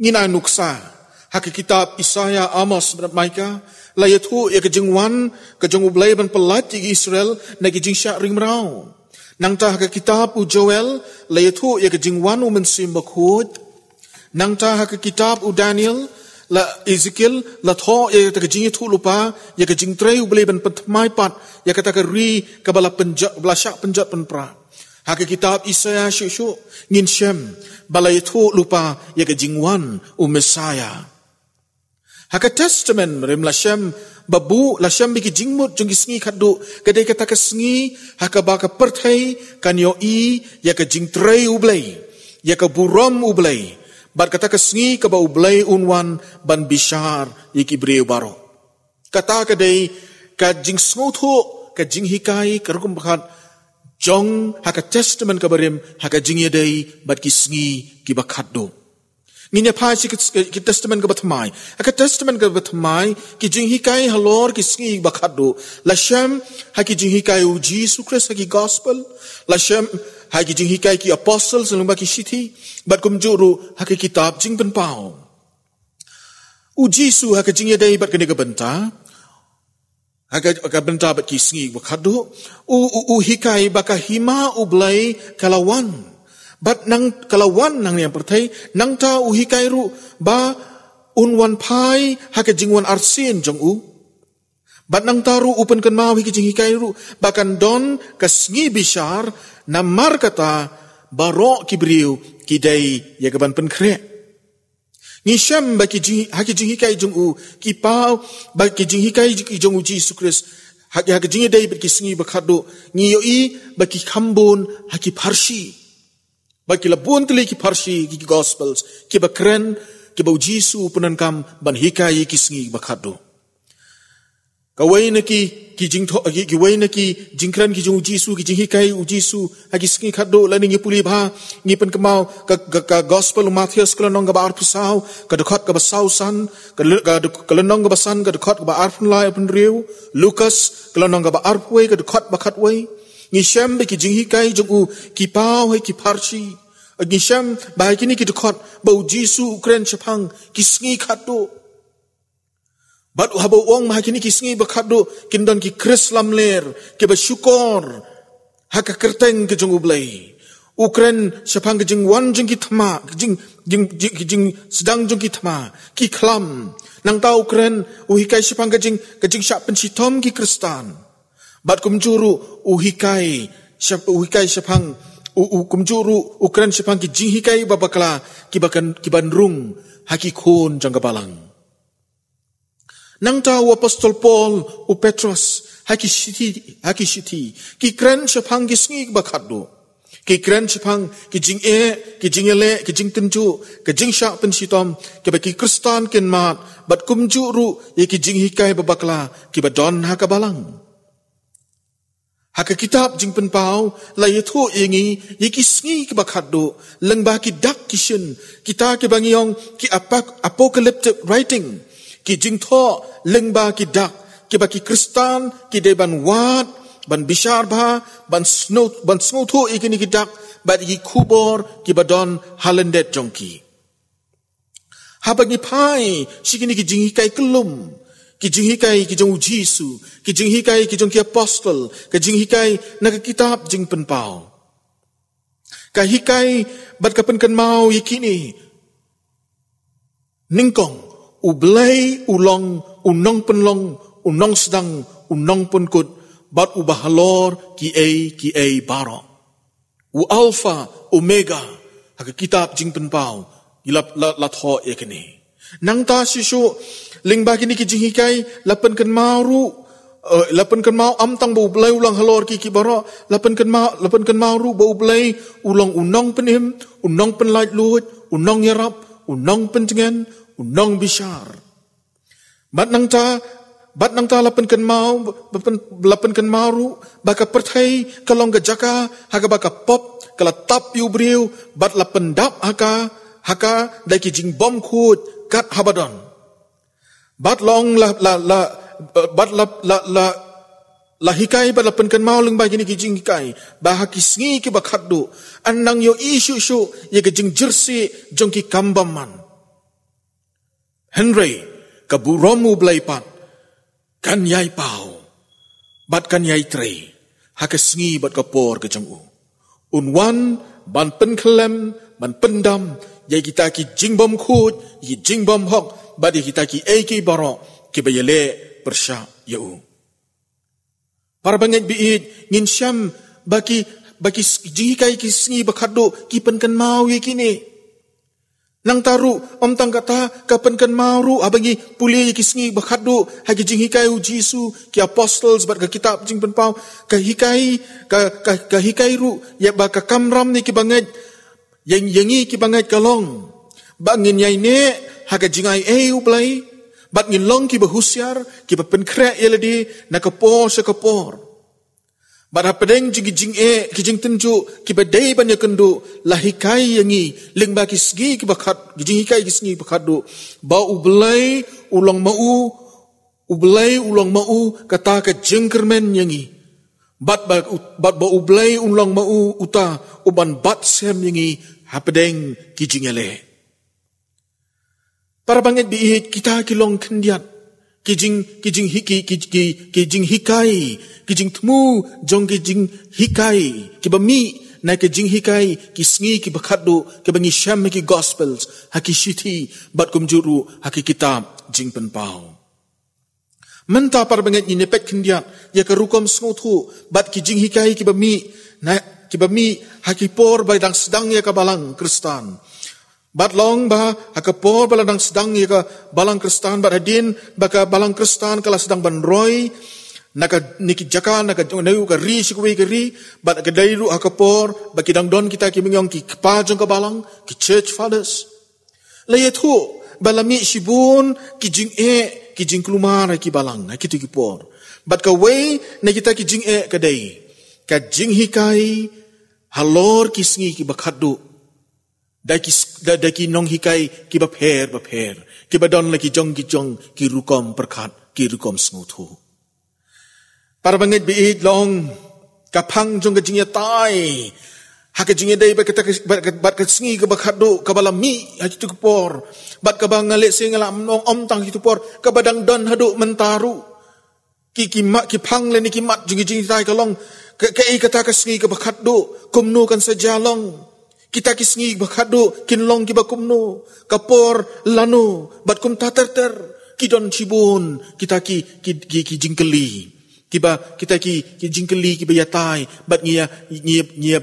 Ngin ai nuksa ha ka kitab Isaiah, Amos bad Micah, la ïathuh ïa ka jingwan ka jong U Blei ban pyllait ïa ki Israel na ki jingshah ring mraw. Nangta ha ka kitab u Joel la ïathuh ïa ka jingwan U Mynsiem Bakhuid. Nangta ha ka kitab u Daniel, la Ezekiel, la thoh ïa kata ka jingïathuhlypa ïa ka jingtrei U Blei ban pynthymmai pat ïa kata ka ri kaba la pynjot, ba la shah pynjot pynpra. Ha ka kitab Isaiah shuh shuh ngin shem ba la ïathuhlypa ïa ka jingwan u Messiah. Ha ka Testament Rim la shem ba buh, la shem ba ki jingmut jong ki sngi khatduh ka dei kata ka sngi ha kaba ka pyrthei kan ïohi ïa ka jingtrei U Blei, ïa ka burom U Blei. Bad kata ka sngi kaba U Blei un wan ban bishar ïa ki briew baroh. Kata ka dei ka jingsngewthuh, ka jinghikai, ka rukom ba khat jong ha ka Testament kaba Rim ha ka jingïadei bad ki sngi kiba khatduh. Ngin ïa phai sha ki, ki Testament kaba Thymmai. Ha ka Testament kaba Thymmai, ki jinghikai halor ki sngi kiba khatduh la shem ha ki jinghikai U Jisu Khrist ha ki Gospel, la shem ha ki jinghikai ki Apostles lyngba ki shithi, bad kumjuh ruh ha ki kitab Jingpynpaw. U Jisu ha ka jingïadei bad kane ka bynta, ha ka, ka bynta bad ki sngi ba khatduh, u, u, u hikai ba ka hima U Blei ka la wan. Bad nang ka la wan nangne ha pyrthei, nangta u hikai ruh ba un wan phai ha ka jingwan arsien jong u. Bad nangta ruh u pynkynmaw ha ki jinghikai ruh ba kan don ka sngi bishar, namar kata baroh ki briew ki dei ïa kaban pynkhreh. Ngi shem ba ki jing, ha ki jinghikai jong u, ki paw, ba ki jinghikai jong u Jisu Khrist, ha, ha ki jingïadei bad ki sngi ba khatduh, ngi ïohi ba ki kham bun ha ki pharshi. Ba ki la bun tylli ki pharshi, ki, ki Gospels kiba kren, kiba u Jisu u pyndonkam ban hikai ïa ki sngi ba khatduh. Kawei na ki, ki jingthoh, ki, kiwei na ki jingkren ki jong u Jisu, ki jinghikai u Jisu ha ki sngi khatduh, lada ngi pule bha, ngi pynkynmaw ka, ka, ka Gospel u Mathaios ka lynnong kaba arphew saw, ka dkhot kaba saw san, ka ly-, ka dy-, ka lynnong kaba san, ka dkhot kaba arphew lai, arphew hynriew, Lukas ka lynnong kaba arphew wei, ka dkhot ba khatwei. Ngi shem ba ki jinghikai jong u ki paw ha ki pharshi. Ngi shem ba ha kine ki dkhot ba u Jisu u kren shaphang ki sngi khatduh. Bad haba u ong ba ha kine ki sngi ba khatduh kin don ki Khrist lamler kiba shukor ha ka kyrteng ka jong U Blei. U kren shaphang ka jingwan jong ki thma, ka jing, jing, jing, ka jingsdang jong ki thma, ki khlam. Nangta u kren, u hikai shaphang ka jing, ka jingshah pynshitom ki Khristan. Bad kumjuh ruh u hikai shap-, u hikai shaphang, u, u kumjuh ruh u kren shaphang ki jinghikai ba bakla kiba kan, kiban rung ha ki khun jong ka balang. Nangta u apostol Paul, u Petros, ha ki shithi, ha ki shithi, ki kren shaphang ki sngi kiba khatduh. Ki kren shaphang ki jingeh, ki jingïaleh, ki jingtynjuh, ki jingshah pynshitom, kiba ki Khristan kin mad, bad kumjuh ruh ïa ki jinghikai babakla, kiba don ha ka balang. Ha ka kitab Jingpynpaw, la ïathuh ïa ngi, ïa ki sngi kiba khatduh, lyngba ki dak ki shin, kita kiba ngi ong ki apoc-, apocalyptic writing, ki jingthoh lyngba ki dak, kiba ki Khristan, ki dei ban wad, ban bishar bha, ban sngewthuh, ban sngewthuh ïa kine ki dak, bad ïa ki khubor, kiba don ha lyndet jong ki. Haba ngi phai sha kine ki jinghikai kyllum, ki jinghikai ki jong u Jisu, ki jinghikai ki jong ki apostol, ki jinghikai na ka kitab Jingpynpaw. Ka hikai bad ka pynkynmaw ïa kine. Nyngkong, U Blei u long u nongpynlong, u nongsdang, u nongpynkut, bad uba halor kiei kiei baroh. U Alpha, Omega, ha ka kitab Jingpynpaw, la, la, la thoh ïa kane. Nangta shisha, lyngba kine ki jinghikai, la pynkynmaw ruh, eh, la pynkynmaw ym tang ba U Blei u long halor kiei kiei baroh, la pynkynmaw, la pynkynmaw ruh ba U Blei u long u nongpynim, u nongpynlait luid, u nongïarap, u nongpyntngen, u nongbishar. Bad nangta, bad nangta la pynkynmaw, ba pyn-, la pynkynmaw ruh, ba ka pyrthei ka long ka jaka, ha kaba ka pop, ka la tap ïa u briew, bad la pyndap ha ka, ha ka, da ki jingbymkhuid, kat haba don. Bad long la, la, la, bad la, la, la, la hikai, bad la pynkynmaw lyngba kine ki jinghikai, ba ha ki sngi kiba khatduh, yn nang ïohi shuh shuh, ïa ka jingjyrsieh, jong ki kam bymman. Hynrei, ka burom U Blei pat, kan ïai paw, bad kan ïai trei, ha ka sngi bad ka por ka jong u. Un wan, ban pynkhyllem, ban pyndam, ïa kita ki jingbymkhuid, ïa ki jingbymhok, bad ïa kita kiei kiei baroh, kiba ïaleh pyrshah ïa u. Para bangeit baieit, ngin shem ba ki, ba ki s-, jinghikai ki sngi bakhatduh, ki pynkynmaw ïa kine. Nangta ruh, ym tang kata, ka pynkynmaw ruh, haba ngi pule ïa ki sngi bakhatduh, ha ki jinghikai u Jisu, ki apostles, bad ka kitab Jingpynpaw, ka hikai, ka, ka, ka hikai ruh, ïa ba ka kamram ïa ki bangeit, ïa, ïa ngi ki bangeit ka long. Ba ngin ïai neh, ha ka jingai ei U Blei. Bad ngin long kiba husiar, kiba pynkhreh ïa lade, na ka por sha ka por. Bad hapdeng jong ki jingeh, ki jingtynjuh, kiba dei ban ïakynduh, la hikai ïa ngi, lyngba ki sngi kiba khat, ki jinghikai ki sngi bakhatduh. Ba U Blei, u long ma u, U Blei u long ma u, kata ka jingkyrmen ïa ngi. Bad ba, bad ba U Blei u long ma u, uta, u ban bat sem ïa ngi, hapdeng ki jingïaleh. Para bangeit baieit kita ki long khyndiat. Ki jing, ki jing hi, ki, ki, ki, ki jinghikai, ki jingthmu, jong ki jinghikai, kiba mih, na ki jinghikai, ki sngi kiba khatduh, kiba ngi shem ha ki Gospels, ha ki shithi, bad kumjuh ruh, ha ki kitab, Jingpynpaw. Mynta para bangeit ngin ïa peit khyndiat, ïa ka rukom sngewthuh, bad ki jinghikai kiba mih, na, kiba mih, ha ki por ba dang sdang ïa ka balang Khristan. Bad long ba, ha ka por ba la dang sdang ïa ka balang Khristan, bad hadien, ba ka balang Khristan ka la sdang ban roi, na ka, na ki jaka, na ka, na ka ri, sha kawei ka ri, bad ka dei ruh ha ka por, ba ki dang don kita ki mynjong ki kpa jong ka balang, ki church fathers. La ïathuh, ba la mih shibun, ki jingeh, ki jingkulmar, ki balang, ha kito ki por. Bad kawei, na kita ki jingeh ka dei. Ka jinghikai, halor ki sngi kiba khatduh. Da ki s-, da, da ki nonghikai, kiba pher, ba pher. Kiba don la ki jong, ki jong, ki rukom pyrkhat, ki rukom sngewthuh. Para bangeit baieit long, ka phang jong ka jingïatai. Ha ka jingïadei bad kata ka, bad ka, bad ka sngi kaba khatduh, kaba la mih, ha kito ki por. Bad kaba nga lehse nga lah ban ong ym tang ha kito ki por, kaba dang don haduh mynta ruh. Ki, ki mat, ki phang lane ki mat jong ki jingïatai ka long. Ka, kaei kata ka sngi kaba khatduh, kumno kan sa jia long. Kita ki sngi bakhatduh, kin long kiba kumno, ka por lano, bad kumta ter ter, ki don shibun, kita ki, ki, ki, ki jingkylli. Kiba, kita ki, ki jingkylli, kiba ïatai, bad ngi ïa, ngi ïa, ngi ïa,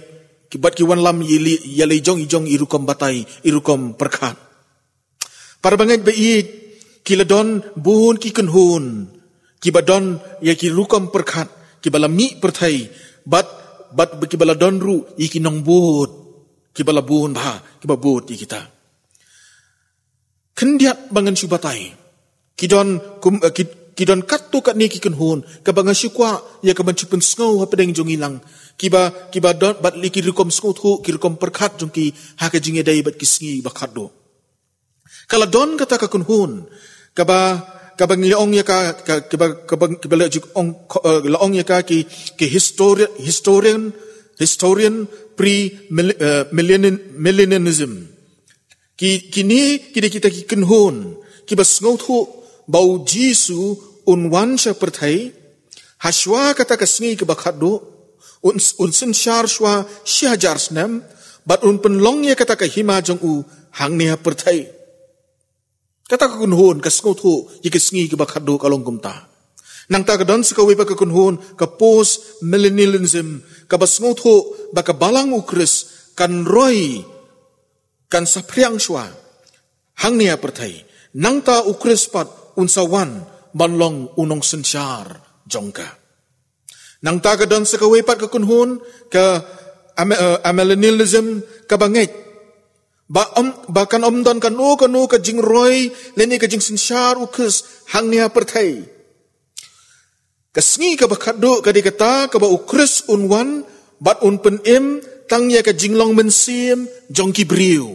ki, bad ki wanlam ïa lei, ïa lei jong i jong i rukom batai, i rukom pyrkhat. Para bangeit baieit, Ki la don bun ki kynhun, ki ba don ïa ki rukom pyrkhat, ki ba la mih pyrthei, bad, bad ki ba la don ruh ïa ki nongbud, ki ba la bun bha, ki ba bud ïa kita. Khyndiat ba ngan shu batai. Ki don kum, eh, ki, ki don katto katne ki kynhun, ka ba nga shu kwah ïa ka ban shu pynsngew hapdeng jong ngi lang. Ki ba, ki ba don, bad ïa ki rukom sngewthuh, ki rukom pyrkhat jong ki, ha ka jingïadei bad ki sngi ba khatduh. Ka la don kata ka kynhun, ka ba, ka ba ngi la ong ïa ka, ka, ka ba, ka ba, ka ba la ju ong, eh, la ong ïa ka ki, ki historian, historian, historian pre, mil-, eh, millennial-, millennialism. Ki, kine, ki dei kita ki kynhun, ki ba sngewthuh, ba u Jisu, un wan sha pyrthei, ha shuwa kata ka sngi ka ba khatduh, un, un synshar shuwa shi hajar snem, bad un pynlong ïa kata ka hima jong u hangne ha pyrthei. Kata ka kynhun ka sngewthuh ïa ka sngi ka ba khatduh ka long kumta. Nangta ka don sa kawei pat ka kynhun ka post millennialism ka ba sngewthuh ba ka balang u Khrist kan roi kan saphriang shuwa hangne ha pyrthei. Nangta u Khrist pat un sa wan ban long u nongsynshar jong ka. Nangta ka don sa kawei pat ka kynhun ka ame-, eh, amillennialism ka ba ngeit ba ym, ba kan ym don kano kano ka jingroi lane ka jingsynshar u Khrist hangne ha pyrthei. Ka sngi ka ba khatduh ka dei kata ka ba u Khrist un wan bad un pynim tang ïa ka jinglong mynsiem jong ki briew.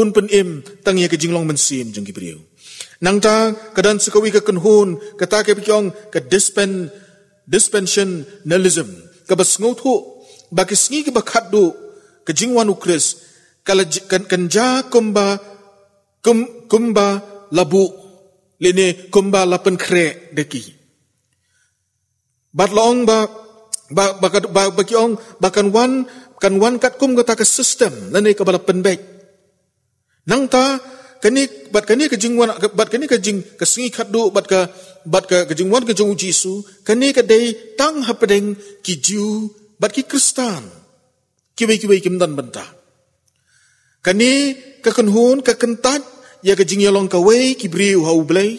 Un pynim tang ïa ka jinglong mynsiem jong ki briew. Nangta ka don sa kawei ka kynhun, kata ka ba ki ong ka dispen-, dispensationalism. Ka ba sngewthuh ba ka sngi ka ba khatduh ka jingwan u Khrist, ka la j-, kan, kan jia kumba, kum, kumba la buh, lane kumba la pynkhreh da ki. Bad la ong ba, ba, ba, ba, ba ki ong, ba kan wan, kan wan katkum kata ka system, lane ka ba la pynbeit. Nangta, kane, bad kane ka jingwan, bad kane ka jing, ka sngi khatduh, bad ka, bad ka, ka jingwan ka jong u Jisu, kane ka dei tang hapdeng ki Jiw, bad ki Khristan. Kiwei kiwei kim don bynta. Kane ka kynhun ka kyntait ïa ka jingïalong kawei ki briew ha u Blei.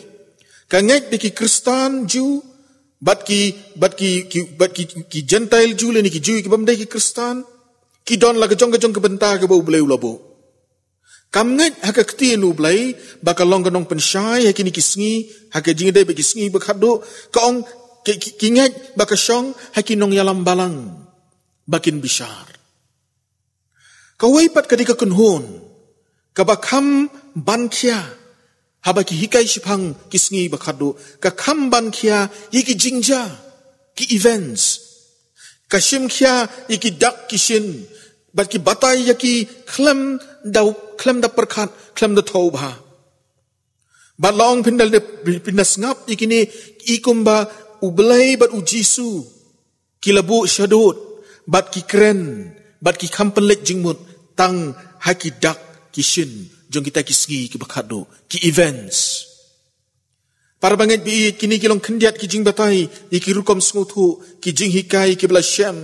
Ka ngeit ba ki Khristan Jiw, bad ki, bad ki, ki, bad ki, ki Gentile Jiw lane ki Jiw ki bym dei ki Khristan, ki don la ka jong ka jong ka bynta ka ba u Blei u la buh. Kam ngeit ha ka ktien u Blei, ba ka long ka nongpynshai ha kine ki sngi, ha ka jingïadei bad ki sngi ba khatduh, ka ong ki, ki, ki ngeit ba ka shong ha ki nongïalam balang ba kin bishar. Kawei pat ka dei ka kynhun ka ba kham ban khia haba ki hikai shiphang ki sngi ba khatduh, ka kham ban khia ïa ki jingjia, ki events. Ka shim khia ïa ki dak ki shin, bad ki batai ïa ki khlem da, khlem da pyrkhat, khlem da thew bha. Bad la ong phin da, phin da sngap ïa kine, i kumba u Blei bad u Jisu ki la buh shadud, bad ki kren, bad ki kham pynleit jingmut tang ha ki dak ki shin jong kita ki sngi ki ba khatduh, ki events. Para bangeit baieit, kine ki long khyndiat ki jingbatai ïa ki rukom sngewthuh, ki jinghikai ki ba la shem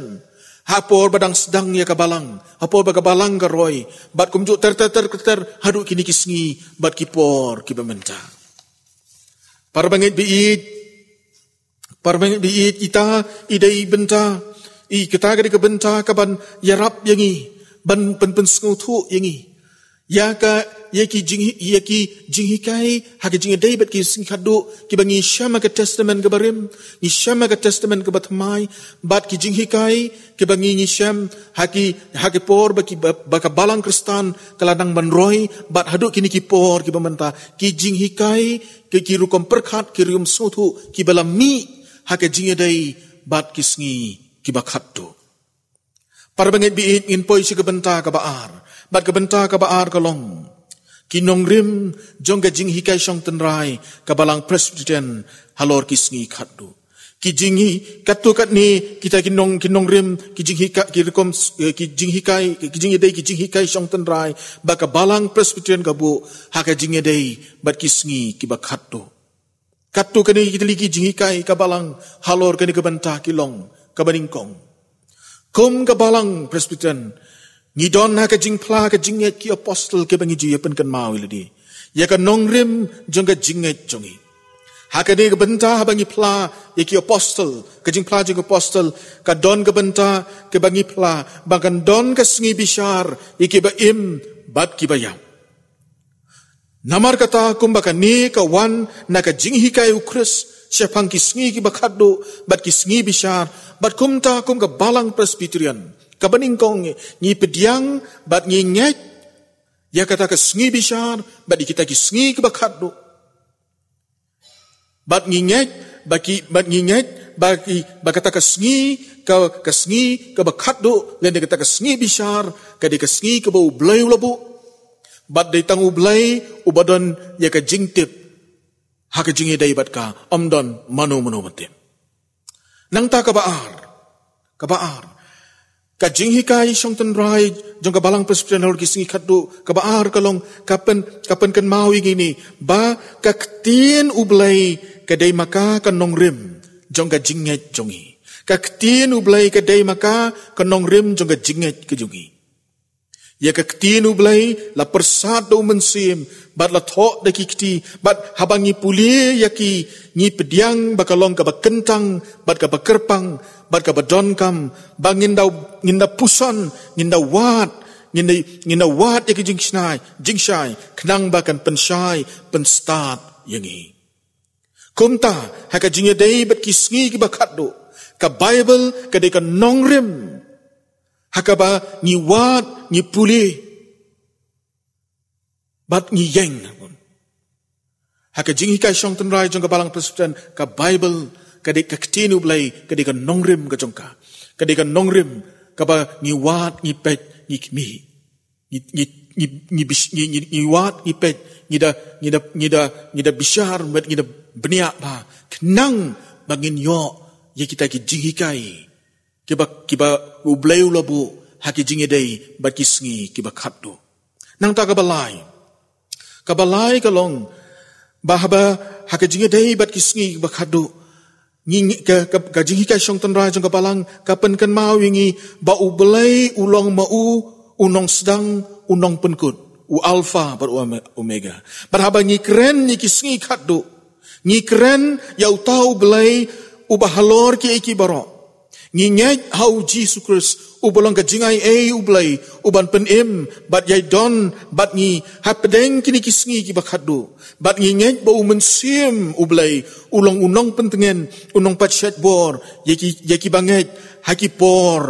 ha por ba dang sdang ïa ka balang, ha por ba ka balang ka roi, bad kumjuh ter ter ter ter haduh kine ki sngi bad ki por ki ba mynta. Para bangeit baieit, para bangeit baieit, ita i dei bynta, i kata ka dei ka bynta ka ban ïarap ïa ngi, ban pyn, pynsngewthuh ïa ngi ïa ka, ïa ki jing, ïa ki jinghikai ha ka jingïadei bad ki sngi khatduh, ki ba ngi shem ha ka Testament ka ba rim, ngi shem ha ka Testament ka ba thymmai, bad ki jinghikai ki ba ngi, ngi shem ha ki, ha ki por ba ki ba, ba ka balang Khristan ka la nang ban roi, bad haduh kine ki por ki ba mynta, ki jinghikai, ki, ki rukom pyrkhat, ki rukom sngewthuh ki ba la mih ha ka jingïadei bad ki sngi ki ba khatduh. Para bangeit baieit, ngin poi sha ka bynta ka ba ar. Bad ka bynta ka ba ar ka long ki nongrim jong ka jinghikai shong tynrai ka Balang Presbyterian halor ki sngi khatduh. Ki jinghi, katto katne kita ki nong, ki nongrim, ki jinghika, ki rukom, eh, ki jinghikai, ki jingïadei, ki jinghikai shong tynrai ba ka Balang Presbyterian ka buh ha ka jingïadei bad ki sngi ki ba khatduh. Katto katne ki tylli ki jinghikai ka balang halor kane ka bynta ki long ka ba nyngkong. Kum ka Balang Presbyterian, ngi don ha ka jingphla ka jingngeit ki apostol ki ba ngi ju ïa pynkynmaw ïa lade. ïa ka nongrim jong ka jingngeit jong ngi. Ha kane ka bynta haba ngi phla ïa ki apostol, ka jingphla jong ki apostol, ka don ka bynta kaba ngi phla ba kan don ka sngi bishar ïa kiba im bad kiba ïap. Namar kata kumba kane ka wan na ka jinghikai u Khrist shaphang ki sngi kiba khatduh bad ki sngi bishar, bad kumta kum ka Balang Presbyterian kaba nyngkong ngi pdiang bad ngi ngeit ïa kata ka sngi bishar bad ïa kita ki sngi kiba khatduh. Bad ngi ngeit ba ki, bad ngi ngeit ba ki, ba kata ka sngi, ka, ka sngi kaba khatduh lane kata ka sngi bishar ka dei ka sngi kaba U Blei u la buh. Bad dei tang U Blei uba don ïa ka jingtip ha ka jingïadei bad ka, ym don mano mano ban tip. Nangta kaba ar, kaba ar, ka jinghikai shong tynrai jong ka Balang Presbyterian halor ki sngi khatduh, kaba ar ka long ka pyn, ka pynkynmaw ïa ngi ne ba ka ktien U Blei ka dei ma ka ka nongrim jong ka jingngeit jong ngi. Ka ktien U Blei ka dei ma ka ka nongrim jong ka jingngeit ka jong ngi. Ïa ka ktien U Blei la pyrsad da U Mynsiem bad la thoh da ki kti, bad haba ngi pule ïa ki, ngi pdiang ba ka long kaba kyntang bad kaba kyrpang bad kaba donkam, ba ngin da, ngin da puson, ngin da wad, ngin da, ngin da wad ïa ki jingshai, jingshai khnang ba kan pynshai pynstad ïa ngi. Kumta ha ka jingïadei bad ki sngi kiba khatduh, ka Baibl ka dei ka nongrim ha kaba ngi wad, ngi pule bad ngi ïeng. Ha ka jinghikai shong tynrai jong ka Balang Presbyterian, ka Baibl ka dei ka ktien U Blei, ka dei ka nongrim ka jong ka, ka dei ka nongrim kaba ngi wad, ngi peit, ngi khmih, ngi, ngi, ngi, ngi bis-, ngi, ngi, ngi wad, ngi peit, ngi da, ngi da, ngi da, ngi da bishar, ngi da bniah bha khnang ba ngin ïoh ïa kita ki jinghikai kiba, kiba U Blei u la buh ha ki jingïadei bad ki sngi kiba khatduh. Nangta kaba lai, kaba lai ka long ba haba ha ka jingïadei bad ki sngi kiba khatduh, ngi, ngi, ka, ka, ka jinghikai shong tynrai jong ka Balang ka pynkynmaw ïa ngi ba U Blei u long ma u, u nongsdang, u nongpynkut, u Alpha bad u Ome-, Omega. Bad haba ngi kren ïa ki sngi khatduh, ngi kren ïa uta U Blei uba halor kiei kiei baroh. Ngi ngeit ha U Jisu Khrist uba long ka jingaiei U Blei, uban pynim bad ïai don bad ngi hapdeng kine ki sngi kiba khatduh. Bad ngi ngeit ba U Mynsiem U Blei u long u nongpyntngen, u nongpynshait bor ïa ki, ïa kiba ngeit ha ki por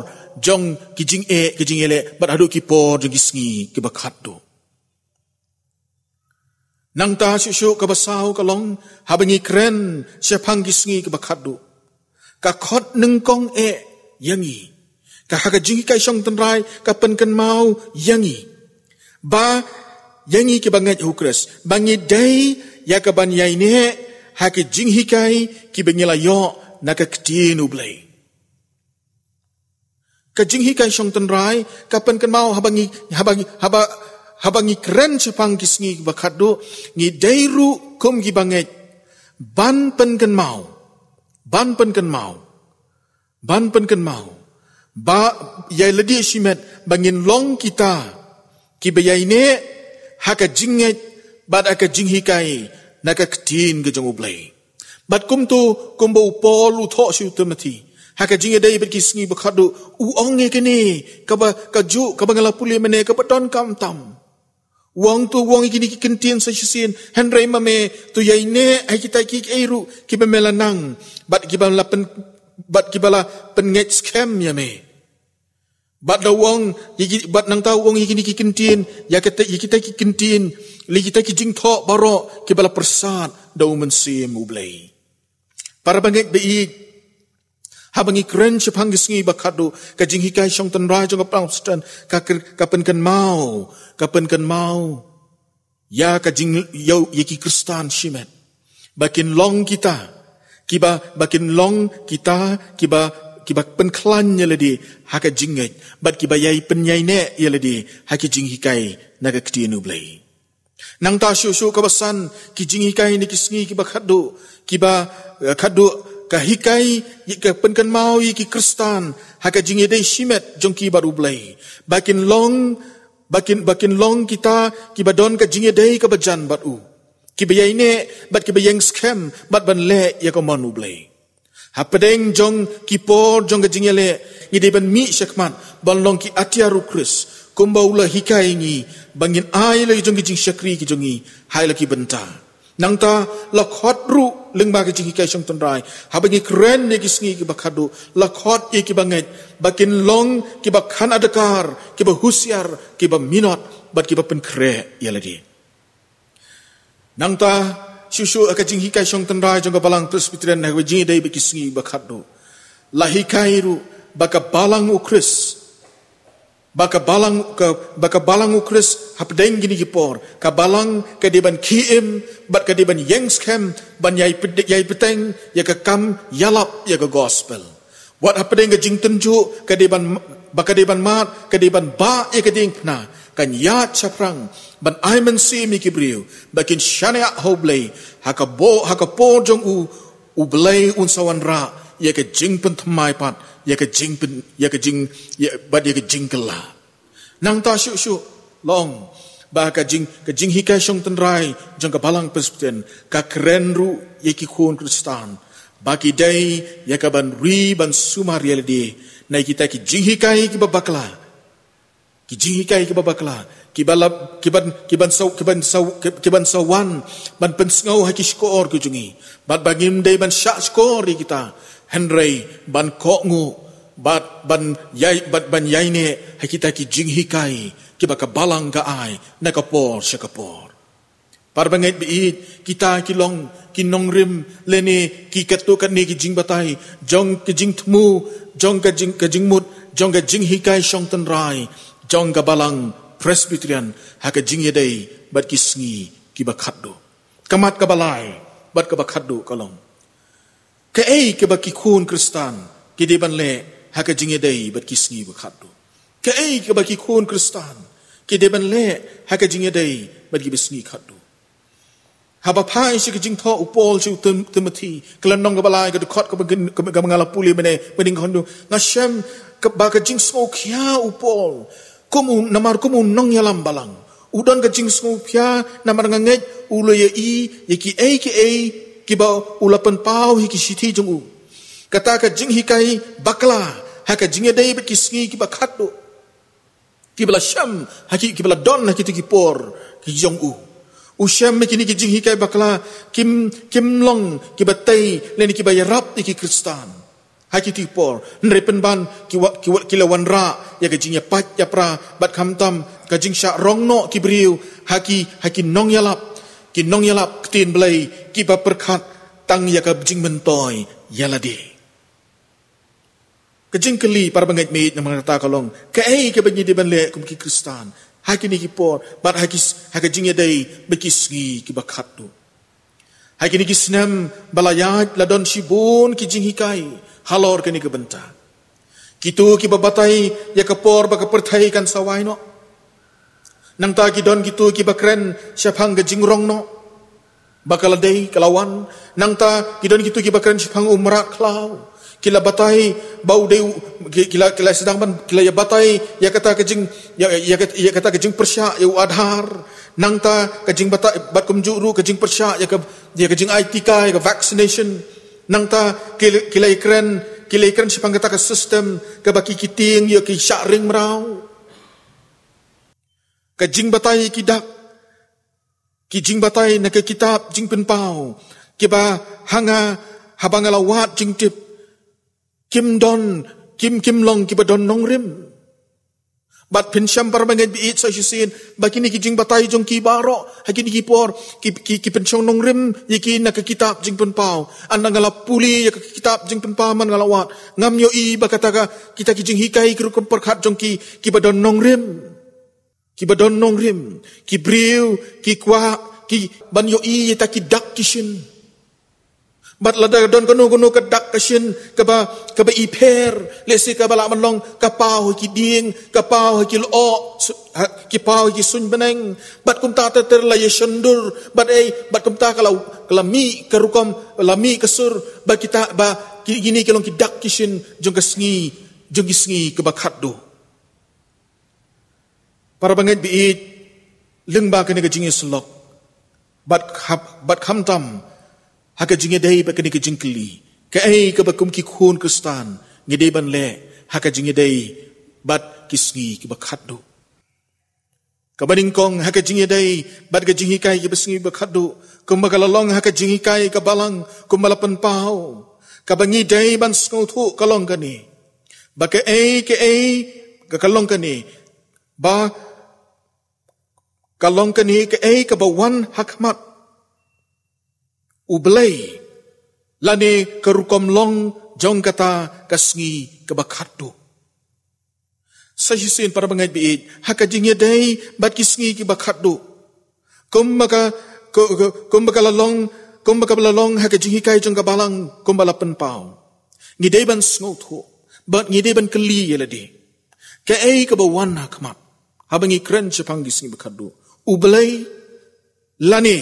jong ki jingeh, ki jingïaleh bad haduh ki por jong ki sngi kiba khatduh. Nangta shuh shuh kaba saw ka long, haba ngi kren shaphang ki sngi kiba khatduh, ka khot nyngkong eh ïa ngi, ka ha ka jinghikai shong tynrai ka pynkynmaw ïa ngi ba ïa ngi kiba ngeit ha U Khrist ba ngi dei ïa kaban ïaineh ha ki jinghikai kiba ngi la ïoh na ka ktien U Blei. Ka jinghikai shong tynrai ka pynkynmaw haba ngi, haba ngi, haba, haba ngi kren shaphang ki sngi kiba khatduh, ngi dei ruh kum kiba ngeit ban pynkynmaw, ban pynkynmaw, ban pynkynmaw ba ïa lade shimet ba ngin long kita kiba ïaineh ha ka jingngeit bad ha ka jinghikai na ka ktien ka jong U Blei. Bad kumto, kumba u Paul u thoh sha u Timothi ha ka jingïadei bad ki sngi ba khatduh, u ong ïa kane kaba, kajuh kaba nga la pule mynne, kaba donkam tam. U ong, to u ong ïa kine ki kyntien sa shisien, hynrei ma me to ïaineh ha kita kiei kiei ruh kiba me la nang bad kiba la pyn, bad kiba la pynngeit skhem ïa me. Bad da u ong ïa ki, bad nangta u ong ïa kine ki kyntien, ïa kita, ïa kita ki kyntien, lei kita ki jingthoh baroh kiba la pyrsad da U Mynsiem U Blei. Para bangeit ba ïeit, haba ngi kren shaphang ki sngi ba khatduh, ka jinghikai shong tynrai jong ka Balang Presbyterian ka kr-, ka pynkynmaw, ka pynkynmaw ïa ka jing, ïa, ïa ki Khristan shimet ba kin long kita kiba, ba kin long kita kiba, kiba pynkhlaiñ ïa lade ha ka jingngeit bad kiba ïai pynïaineh ïa lade ha ki jinghikai na ka ktien U Blei. Nangta shuh shuh kaba san, ki jinghikai na ki sngi kiba khatduh, kiba, eh, khatduh ka hikai, ka pynkynmaw ïa ki Khristan ha ka jingïadei shimet jong ki bad U Blei ba kin long Ba kin, ba kin long kita kiba don ka jingïadei kaba jan bad u, kiba ïaineh bad kiba ïeng skhem bad ban leh ïa ka mon U Blei. Hapdeng jong ki por jong ka jingïaleh, ngi dei ban mih shakhmat ban long ki atiar U Khrist, kumba u la hikai ngi, ba ngin ai la jong ki jingshakri ki jong ngi ha la ki bynta. Nangta la khot ruh lyngba ka jinghikai shong tynrai, haba ngi kren ïa ki sngi kiba khadduh, la khot ïa kiba ngeit ba kin long kiba khan adkar, kiba husiar, kiba minot bad kiba pynkhreh ïa lade. Nangta shuh shuh ha ka jinghikai shong tynrai jong ka Balang Presbyterian ha ka jingïadei bad ki sngi kiba khadduh, la hikai ruh ba ka Balang U Khrist, ba ka Balang, ka, ba ka Balang U Khrist hapdeng kine ki por, ka Balang ka dei ban khie im bad ka dei ban ïeng skhem ban ïai pyd-, ïai bteng ïa ka kam ïalap ïa ka gospel. Wat hapdeng ka jingtynjuh ka dei ban, ba ka dei ban mad, ka dei ban bah ïa ka diengphna, kan ïaid shaphrang ban ai mynsiem ïa ki briew ba kin shaniah ha U Blei, ha ka bo-, ha ka por jong u, U Blei un sa wanrah ïa ka jingpynthymmai pat, ïa ka jingpyn-, ïa ka jing, ïa, bad ïa ka jingkylla. Nangta shuh shuh la ong ba ka jing, ka jinghikai shong tynrai jong ka Balang Presbyterian ka kren ruh ïa ki khun Khristan ba ki dei ïa ka ban ri ban sumar ïa lade na kita ki jinghikai kiba bakla. Ki jinghikai kiba bakla, kiba la, kiban, kiban sa, kiban sa, kiban sa wan ban pynsngew ha ki shkor ki jong ngi. Bad ba ngim dei ban shah shkor ïa kita, hynrei ban kohnguh, bad ban ïai, bad ban ïaineh ha kita ki jinghikai kiba ka Balang ka ai na ka por sha ka por. Para bangeit baieit, kita ki long ki nongrim lane ki katto katne ki jingbatai jong ka jingthmu, jong ka jing, ka jingmut, jong ka jinghikai shong tynrai jong ka Balang Presbyterian ha ka jingïadei bad ki sngi kiba khadduh. Ka mat kaba lai bad kaba khadduh ka long, kaei kaba ki khun Khristan ki dei ban leh ha ka jingïadei bad ki sngi ba khadduh? Kaei kaba ki khun Khristan ki dei ban leh ha ka jingïadei bad ki sngi khadduh? Haba phai sha ka jingthoh u Paul sha u Tim-, Timothy, ka lynnong kaba lai, ka dkhot kaba ngin, kaba, kaba nga la pule mynne, mynne nga ong, nga shem ka, ba ka jingsngewkhia u Paul kum u, namar kum u nongïalam balang, u don ka jingsngewkhia namar nga ngeit u la ïohi ïa kiei kiei kiba u la pynpaw ha ki shithi jong u. Kata ka jinghikai bakla ha ka jingïadei bad ki sngi kiba khadduh, kiba la shem ha ki, kiba la don ha kito ki por ki jong u. U shem ba kine ki jinghikai bakla kim, kim long kiba tei lane kiba ïarap ïa ki Khristan ha kito ki por. Hynrei pynban ki wa, ki wa, ki la wanrah ïa ka jingïapait ïapra bad khamtam ka jingshah rong noh ki briew ha ki, ha ki nongïalap, ki nongïalap ktien Blei kiba pyrkhat tang ïa ka jingmyntoi ïa lade. Ka jingkylli, para bangeit baieit, namar kata ka long, kaei kaba ngi dei ban leh kum ki Khristan ha kine ki por bad ha ki s-, ha ka jingïadei bad ki sngi kiba khadduh? Ha kine ki snem ba la ïaid la don shibun ki jinghikai halor kane ka bynta. Kito kiba batai ïa ka por ba ka pyrthei kan sa wai noh. Nangta ki don kito kiba kren shaphang ka jingrong noh ba ka la dei ka la wan. Nangta ki don kito kiba kren shaphang u mrad khlaw. Ki la batai ba u dei u, ki, ki la, ki la sdang ban, ki la ïa batai ïa kata ka jing, ïa, ïa, ïa kata ka jingpyrshah ïa u Aadhaar. Nangta ka jingbatai bad kumjuh ruh ka jingpyrshah ïa ka, ïa ka jingai tika, ïa ka vaccination. Nangta ki, ki la ïa kren, ki la ïa kren shaphang kata ka system kaba ki, ki tieng ïa ki shah ring mraw. Ka jingbatai ki dak, ki jingbatai na ka kitab Jingpynpaw, kiba ha nga, haba nga la wad jingtip, kim don, kim, kim long kiba don nongrim. Bad phin shem, para bangeit baieit, sa shisien ba kine ki jingbatai jong ki baroh ha kine ki por ki, ki, ki pynshong nongrim ïa ki na ka kitab Jingpynpaw. Ynda nga la pule ïa ka kitab Jingpynpaw man nga la wad, ngam ïohi ba kata ka, kita ki jinghikai ki rukom pyrkhat jong ki kiba don nongrim. Kiba don nongrim, ki briew ki kwah ki ban ïohi ïa kita ki dak ki shin. Bad lada don kano kano ka dak ka shin kaba, kaba i pher, lehse kaba lah ban long ka paw ha ki dieng, ka paw ha ki lyoh, su-, ha, ki paw ha ki suiñ bneng. Bad kumta ter ter la ïa shondur, bad ei, bad kumta ka la, ka la mih ka rukom, la mih ka sur ba kita, ba ki, kine ki long ki dak ki shin jong ka sngi, jong ki sngi kaba khadduh. Para bangeit baieit, lyngba kane ka jingïasyllok, bad kham, bad khamtam ha ka jingïadei bad kane ka jingkylli, kaei kaba kum ki khun Khristan ngi dei ban leh ha ka jingïadei bad ki sngi kiba khatduh? Kaba nyngkong, ha ka jingïadei bad ka jinghikai kiba sngi ba khatduh, kumba ka la long ha ka jinghikai ka Balang, kumba la pynpaw, kaba ngi dei ban sngewthuh ka long kane: ba kaei kaei, ka, ka long kane, ba ka long kane, kaei kaba wan ha khmat U Blei, lane ka rukom long jong kata ka sngi kaba khatduh. Sa shisien, para bangeit baieit, ha ka jingïadei bad ki sngi kiba khatduh, kumba ka, ku-, ku-, kumba ka la long, kumba kaba la long ha ka jinghikai jong ka Balang, kumba la pynpaw, ngi dei ban sngewthuh bad ngi dei ban kylli ïa lade: kaei kaba wan ha khmat haba ngi kren shaphang ki sngi ba khatduh? U Blei, lane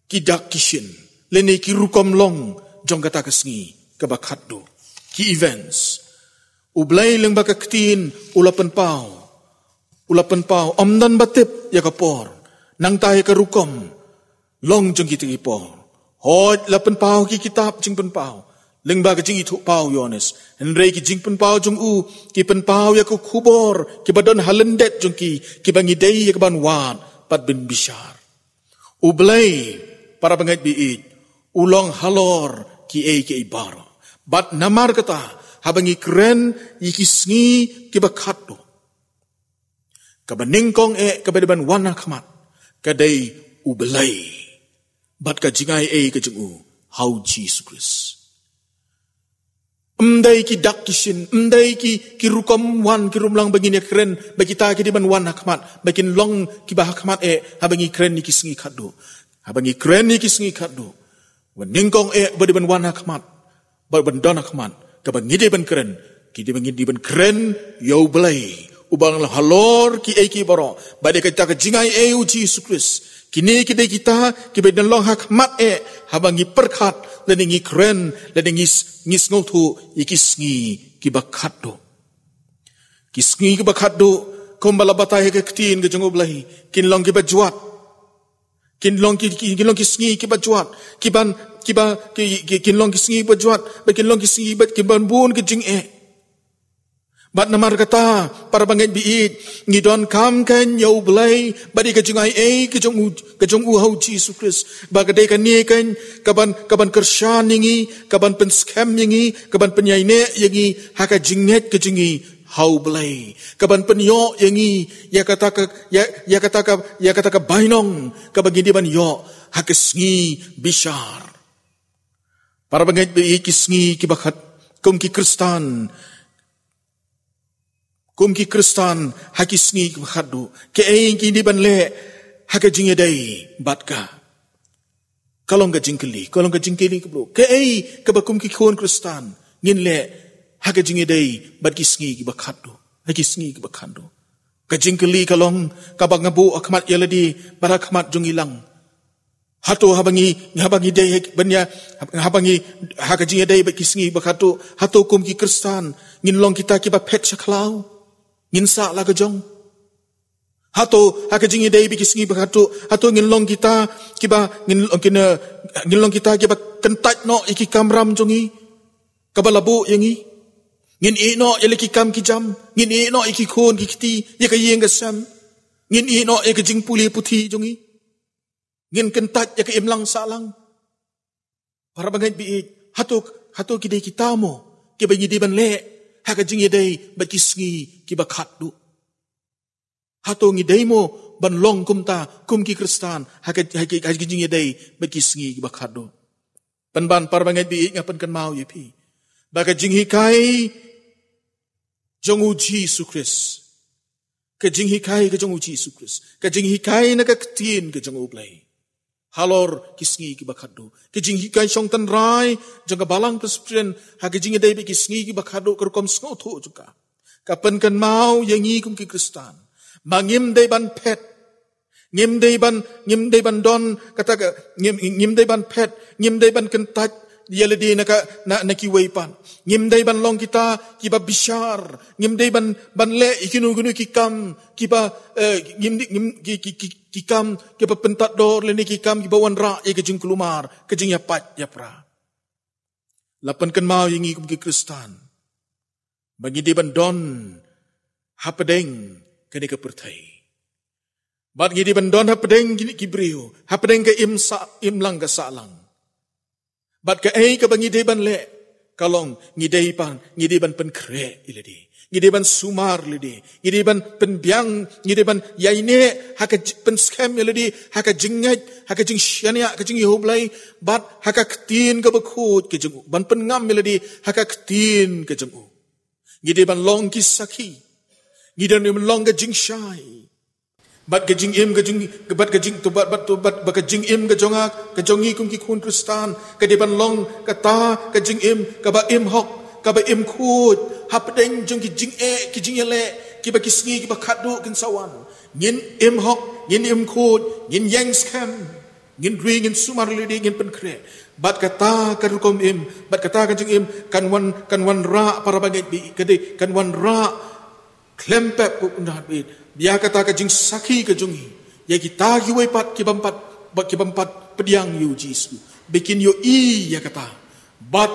ki dak ki shin, lane ki rukom long jong kata ka sngi kaba khatduh, ki events? U Blei lyngba ka ktien u la pynpaw, u la pynpaw, ym don ba tip ïa ka por, nangta ïa ka rukom long jong kita ki por. Hooid, la pynpaw ki kitab jingpynpaw lyngba ka jingithuhpaw u Ïoannis, hynrei ki jingpynpaw jong u ki pynpaw ïa ka khubor kiba don ha lyndet jong ki, kiba ngi dei ïa ka ban wad bad ban bishar. U Blei, para bangeit baieit, u long halor kiei kiei baroh. Bad namar kata, haba ngi kren ïa ki sngi kiba khatduh, kaba nyngkong eh kaba dei ban wan ha khmat ka dei U Blei bad ka jingaiei ka jong u ha u Jisu Khrist. Ym dei ki dak ki shin, ym dei ki, ki rukom wan ki rukom lang ba ngin ïa kren ba kita ki dei ban wan ha khmat, ba kin long kiba ha khmat eh haba ngi kren ïa ki sngi khatduh. Haba ngi kren ïa ki sngi khatduh, ba nyngkong eh ba dei ban wan ha khmat, ba ban don ha khmat, kaba ngi dei ban kren, ki dei ban, ngi dei ban kren ïa U Blei, uba long halor kiei kiei baroh, bad ïa kata ka jingaiei u Jisu Khrist. Kine ki dei kita kiba dei ban long ha khmat eh haba ngi pyrkhat, lane ngi kren, lane ngi s-, ngi sngewthuh ïa ki sngi kiba khatduh. Ki sngi kiba khatduh, kumba la batai ha ka ktien ka jong U Blei, kin long kiba jwat. Kin long ki, ki, kin long ki sngi kiba jwat, kiban, kiba, ki, ki, kin long ki sngi kiba jwat, ba kin long ki sngi ba, kiban bun ki jingeh. Bad namar kata, para bangeit baieit, ngi donkam keiñ ïa U Blei bad ïa ka jingaiei ka jong u, ka jong u ha u Jisu Khrist, ba ka dei kane keiñ kaban, kaban kyrshan ïa ngi, kaban pynskhem ïa ngi, kaban pynïaineh ïa ngi ha ka jingngeit ka jong ngi ha U Blei, kaban pynïoh ïa ngi ïa kata ka, ïa, ïa kata ka, ïa kata ka bainong kaba ngi dei ban ïoh ha ka sngi bishar. Para bangeit baieit, ki sngi kiba khat, kum ki Khristan, kum ki Khristan, ha ki sngi kiba khatduh, kaei ngi dei ban leh ha ka jingïadei bad ka? Ka long ka jingkylli, ka long ka jingkylli kaba, kaei kaba kum ki khun Khristan ngin leh ha ka jingïadei bad ki sngi kiba khatduh, ha ki sngi kiba khatduh? Ka jingkylli ka long kaba nga buh ha khmat ïa lade bad ha khmat jong ngi lang. Hato haba ngi, haba ngi dei ban ïa, haba ngi ha ka jingïadei bad ki sngi ba khatduh, hato kum ki Khristan ngin long kita kiba phet sha khlaw, ngin sah la ka jong? Hato ha ka jingïadei bad ki sngi ba khatduh, hato ngin long kita kiba, ngin long kine, ngin long kita kiba kyntait noh ïa ki kamram jong ngi kaba la buh ïa ngi? Ngin ïeh noh ïa la ki kam ki jam, ngin ïeh noh ïa ki khun ki kti, ïa ka ïing ka sem, ngin ïeh noh ïa ka jingpule puthi jong ngi, ngin kyntait ïa ka imlang sahlang? Para bangeit baieit, hato, hato ki dei kita mo kiba ngi dei ban leh ha ka jingïadei bad ki sngi kiba khatduh? Hato ngi dei mo ban long kumta kum ki Khristan ha ka, ha ka, ha ka jingïadei bad ki sngi kiba khatduh? Pynban, para bangeit baieit, nga pynkynmaw ïa phi ba ka jinghikai jong u Jisu Khrist, ka jinghikai ka jong u Jisu Khrist, ka jinghikai na ka ktien ka jong U Blei halor ki sngi kiba khatduh, ka jinghikai shong tynrai jong ka Balang Presbyterian ha ka jingïadei bad ki sngi kiba khatduh, ka rukom sngewthuh jong ka, ka pynkynmaw ïa ngi kum ki Khristan ba ngim dei ban phet, ngim dei ban, ngim dei ban don kata ka, ngim, ngim dei ban phet, ngim dei ban kyntait ïa lade na ka, na, na kiwei pat. Ngim dei ban long kita kiba bishar, ngim dei ban, ban leh ïa kino kino ki kam kiba, eh, ngim dei, ngim, ki, ki, ki, ki kam kiba pyntad dor lane ki kam kiba wanrah ïa ka jingkulmar, ka jingïapait ïapra. La pynkynmaw ïa ngi kum ki Khristan ba ngi dei ban don hapdeng kane ka pyrthei. Bad ngi dei ban don hapdeng kine ki briew, hapdeng ka im sah, im lang ka sah lang. Bad kaei kaba ngi dei ban leh ka long, ngi dei ban, ngi dei ban pynkhreh ïa lade, ngi dei ban sumar ïa lade, ngi dei ban pynbiang, ngi dei ban ïaineh ha ka j-, pynskhem ïa lade ha ka jingngeit, ha ka jingshaniah, ka jingïohi U Blei, bad ha ka ktien kaba khuid ka jong u, ban pynngam ïa lade ha ka ktien ka jong u. Ngi dei ban long ki sakhi, ngi dei ban long ka jingshai. Bad ka jingim ka jing, bad ka jing, to bad, bad, to bad, bad ka jingim ka jong nga, ka jong ngi kum ki khun Khristan, ka dei ban long kata ka jingim kaba im hok, kaba im khuid hapdeng jong ki jingeh, ki jingïaleh kiba ki sngi kiba khatduh kin sa wan. Ngin im hok, ngin im khuid, ngin ïeng skhem, ngin ri, ngin sumar ïa lade, ngin pynkhreh. Bad kata ka rukom im, bad kata ka jingim kan wan, kan wanrah, para bangeit, bad ka dei kan wanrah khlem pep, ko khun David, ïa kata ka jingsakhi ka jong ngi ïa kita kiwei pat ki bym pat, ba ki bym pat pdiang ïa U Jisu, ba kin ïohi ïa kata. Bad,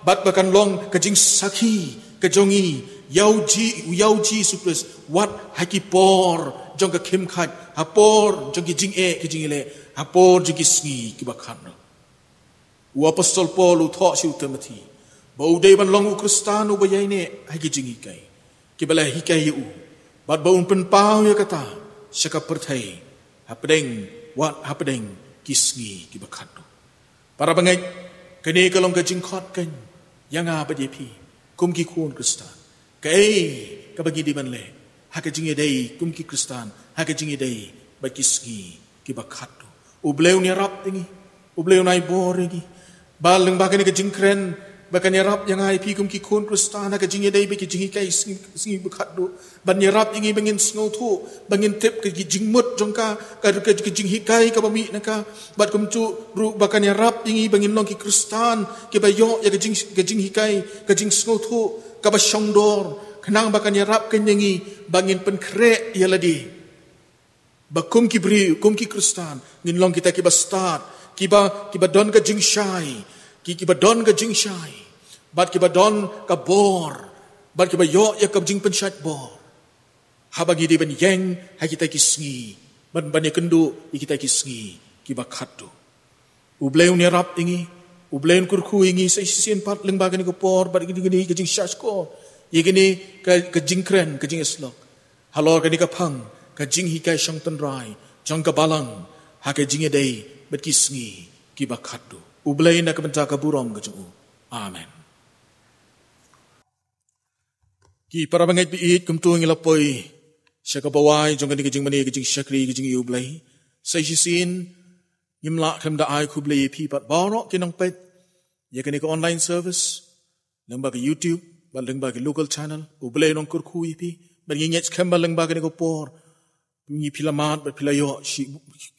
bad ba kan long ka jingsakhi ka jong ngi ïa U Ji, ïa U Jisu Khrist, wat ha ki por jong ka khim khat, ha por jong ki jingeh, ki jingïaleh, ha por jong ki sngi kiba khatduh. U Apostol Paul u thoh sha u Timothi ba u dei ban long u Khristan uba ïaineh ha ki jinghikai kiba la hikai ïa u, bad ba un pynpaw ïa kata sha ka pyrthei hapdeng, wat hapdeng ki sngi kiba khatduh. Para bangeit, kane ka long ka jingkhot khein ïa nga bad ïa phi kum ki khun Khristan. Kaei kaba ngi dei ban leh ha ka jingïadei kum ki Khristan ha ka jingïadei bad ki sngi kiba khatduh? U Blei un ïarap ïa ngi, U Blei un ai bor ïa ngi. Ba lyngba kane ka jingkren, ba kan ïarap ïa nga ïa phi kum ki khun Khristan ha ka jingïadei bad ki jinghikai sngi, sngi ba khatduh. Ban ïarap ïa ngi ba ngin sngewthuh, ba ngin tip ka jingmut jong ka, ka, ka, ka jinghikai kaba mih na ka. Bad kumjuh ruh ba kan ïarap ïa ngi ba ngin long ki Khristan kiba ïoh ïa ka jing, ka jinghikai, ka jingsngewthuh kaba shongdor, khnang ba kan ïarap khein ïa ngi ba ngin pynkhreh ïa lade, ba kum ki briew, kum ki Khristan, ngin long kita kiba stad, kiba, kiba don ka jingshai, ki, kiba don ka jingshai, bad kiba don ka bor, bad kiba ïoh ïa ka jingpynshait bor. Haba ngi dei ban ïeng ha kita ki sngi, ban, ban ïakynduh ïa kita ki sngi kiba khatduh. U Blei un ïarap ïa ngi, U Blei un kyrkhu ïa ngi sa shisien pat lyngba kane ka por, bad kane ka jingshahshkor ïa kane ka, ka jingkren, ka jingïasyllok halor kane ka phang, ka jinghikai shong tynrai jong ka Balang ha ka jingïadei bad ki sngi kiba khatduh. U Blei na ka bynta ka burom ka jong u. Amen. Ki para bangeit ba ïeit, kumto ngi la poi sha kaba wai jong kane ka jingmane, ka jingshakri, ka jingïohi U Blei. Sa shisien ngim lah khlem da ai khublei ïa phi pat baroh ki nongpeit ïa kane ka online service lyngba ka YouTube bad lyngba ka local channel. U Blei un kyrkhu ïa phi. Bad ngi ngeit skhem ba lyngba kane ka por ngi, phi la mad bad phi la ïoh shi,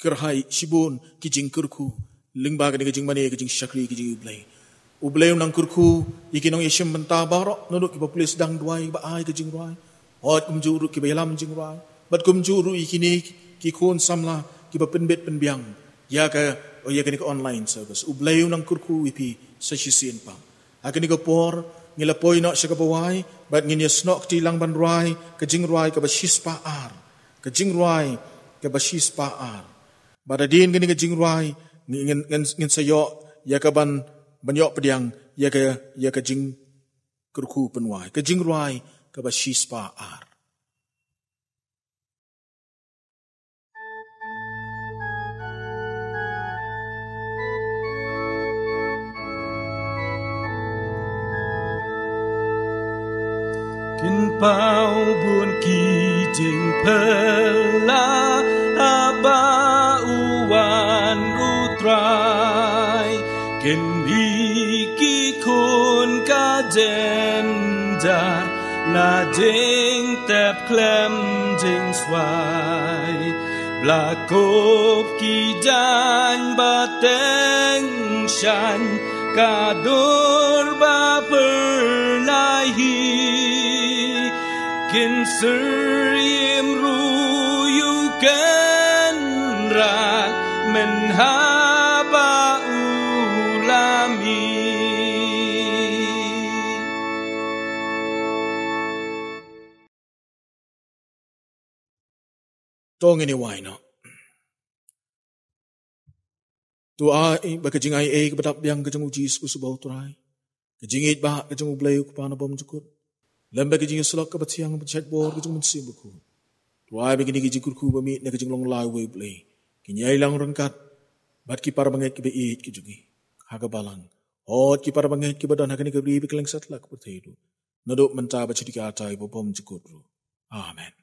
kyrhai shibun ki jingkyrkhu lyngba kane ka jingmane, ka jingshakri, ka jingïohi U Blei. U Blei un nang kyrkhu ïa ki nongïashim bynta baroh, naduh kiba pule sdang duwai, kiba ai ka jingrwai, hooid kumjuh ruh kiba ïalam jingrwai, bad kumjuh ruh ïa kine ki khun samla kiba pynbit pynbiang ïa ka, ïa kane ka online service. U Blei un nang kyrkhu ïa phi sa shisien pat. Ha kane ka por ngi la poi noh sha kaba wai, bad ngin ïasnoh kti lang ban rwai ka jingrwai kaba shispah ar. Ka jingrwai kaba shispah ar. Bad hadien kane ka jingrwai ngin, ngin, ngin, ngin sa ïoh ïa ka ban, ban ïoh pdiang ïa ka, ïa ka jingkyrkhu pynwai. Ka jingrwai kaba shispah ar. Kin paw bun ki jingphylla haba u wan U Trai. Kin mih ki khun ka jynjar na jingtep khlem jingswai. Ba la kup ki jaiñ ba teng shaiñ, Ka dur ba pyrlai hi kin syriem ruh ïa u Kynrad mynhaba u la mih. To ngin ïa wai noh. To ai ba ka jingai ei kaba dap biang ka jong U Jisu uba U Trai, ka jingïeit ba ka jong U Blei U Kpa uba bymjukut, lem bad ka jingïasyllok kaba thiang bad shaitbor ka jong U Mynsiem Bakhuid. To ai ba kine ki jingkyrkhu ba mih na ka jinglong lai uwei U Blei kin ïai long ryngkat bad ki para bangeit kiba ïeit ki jong ngi ha ka balang, hooid ki para bangeit kiba don ha kane ka ri bad kylleng satlak ka pyrthei ruh, naduh mynta bad sha kata ka por bymjukut ruh. Amen.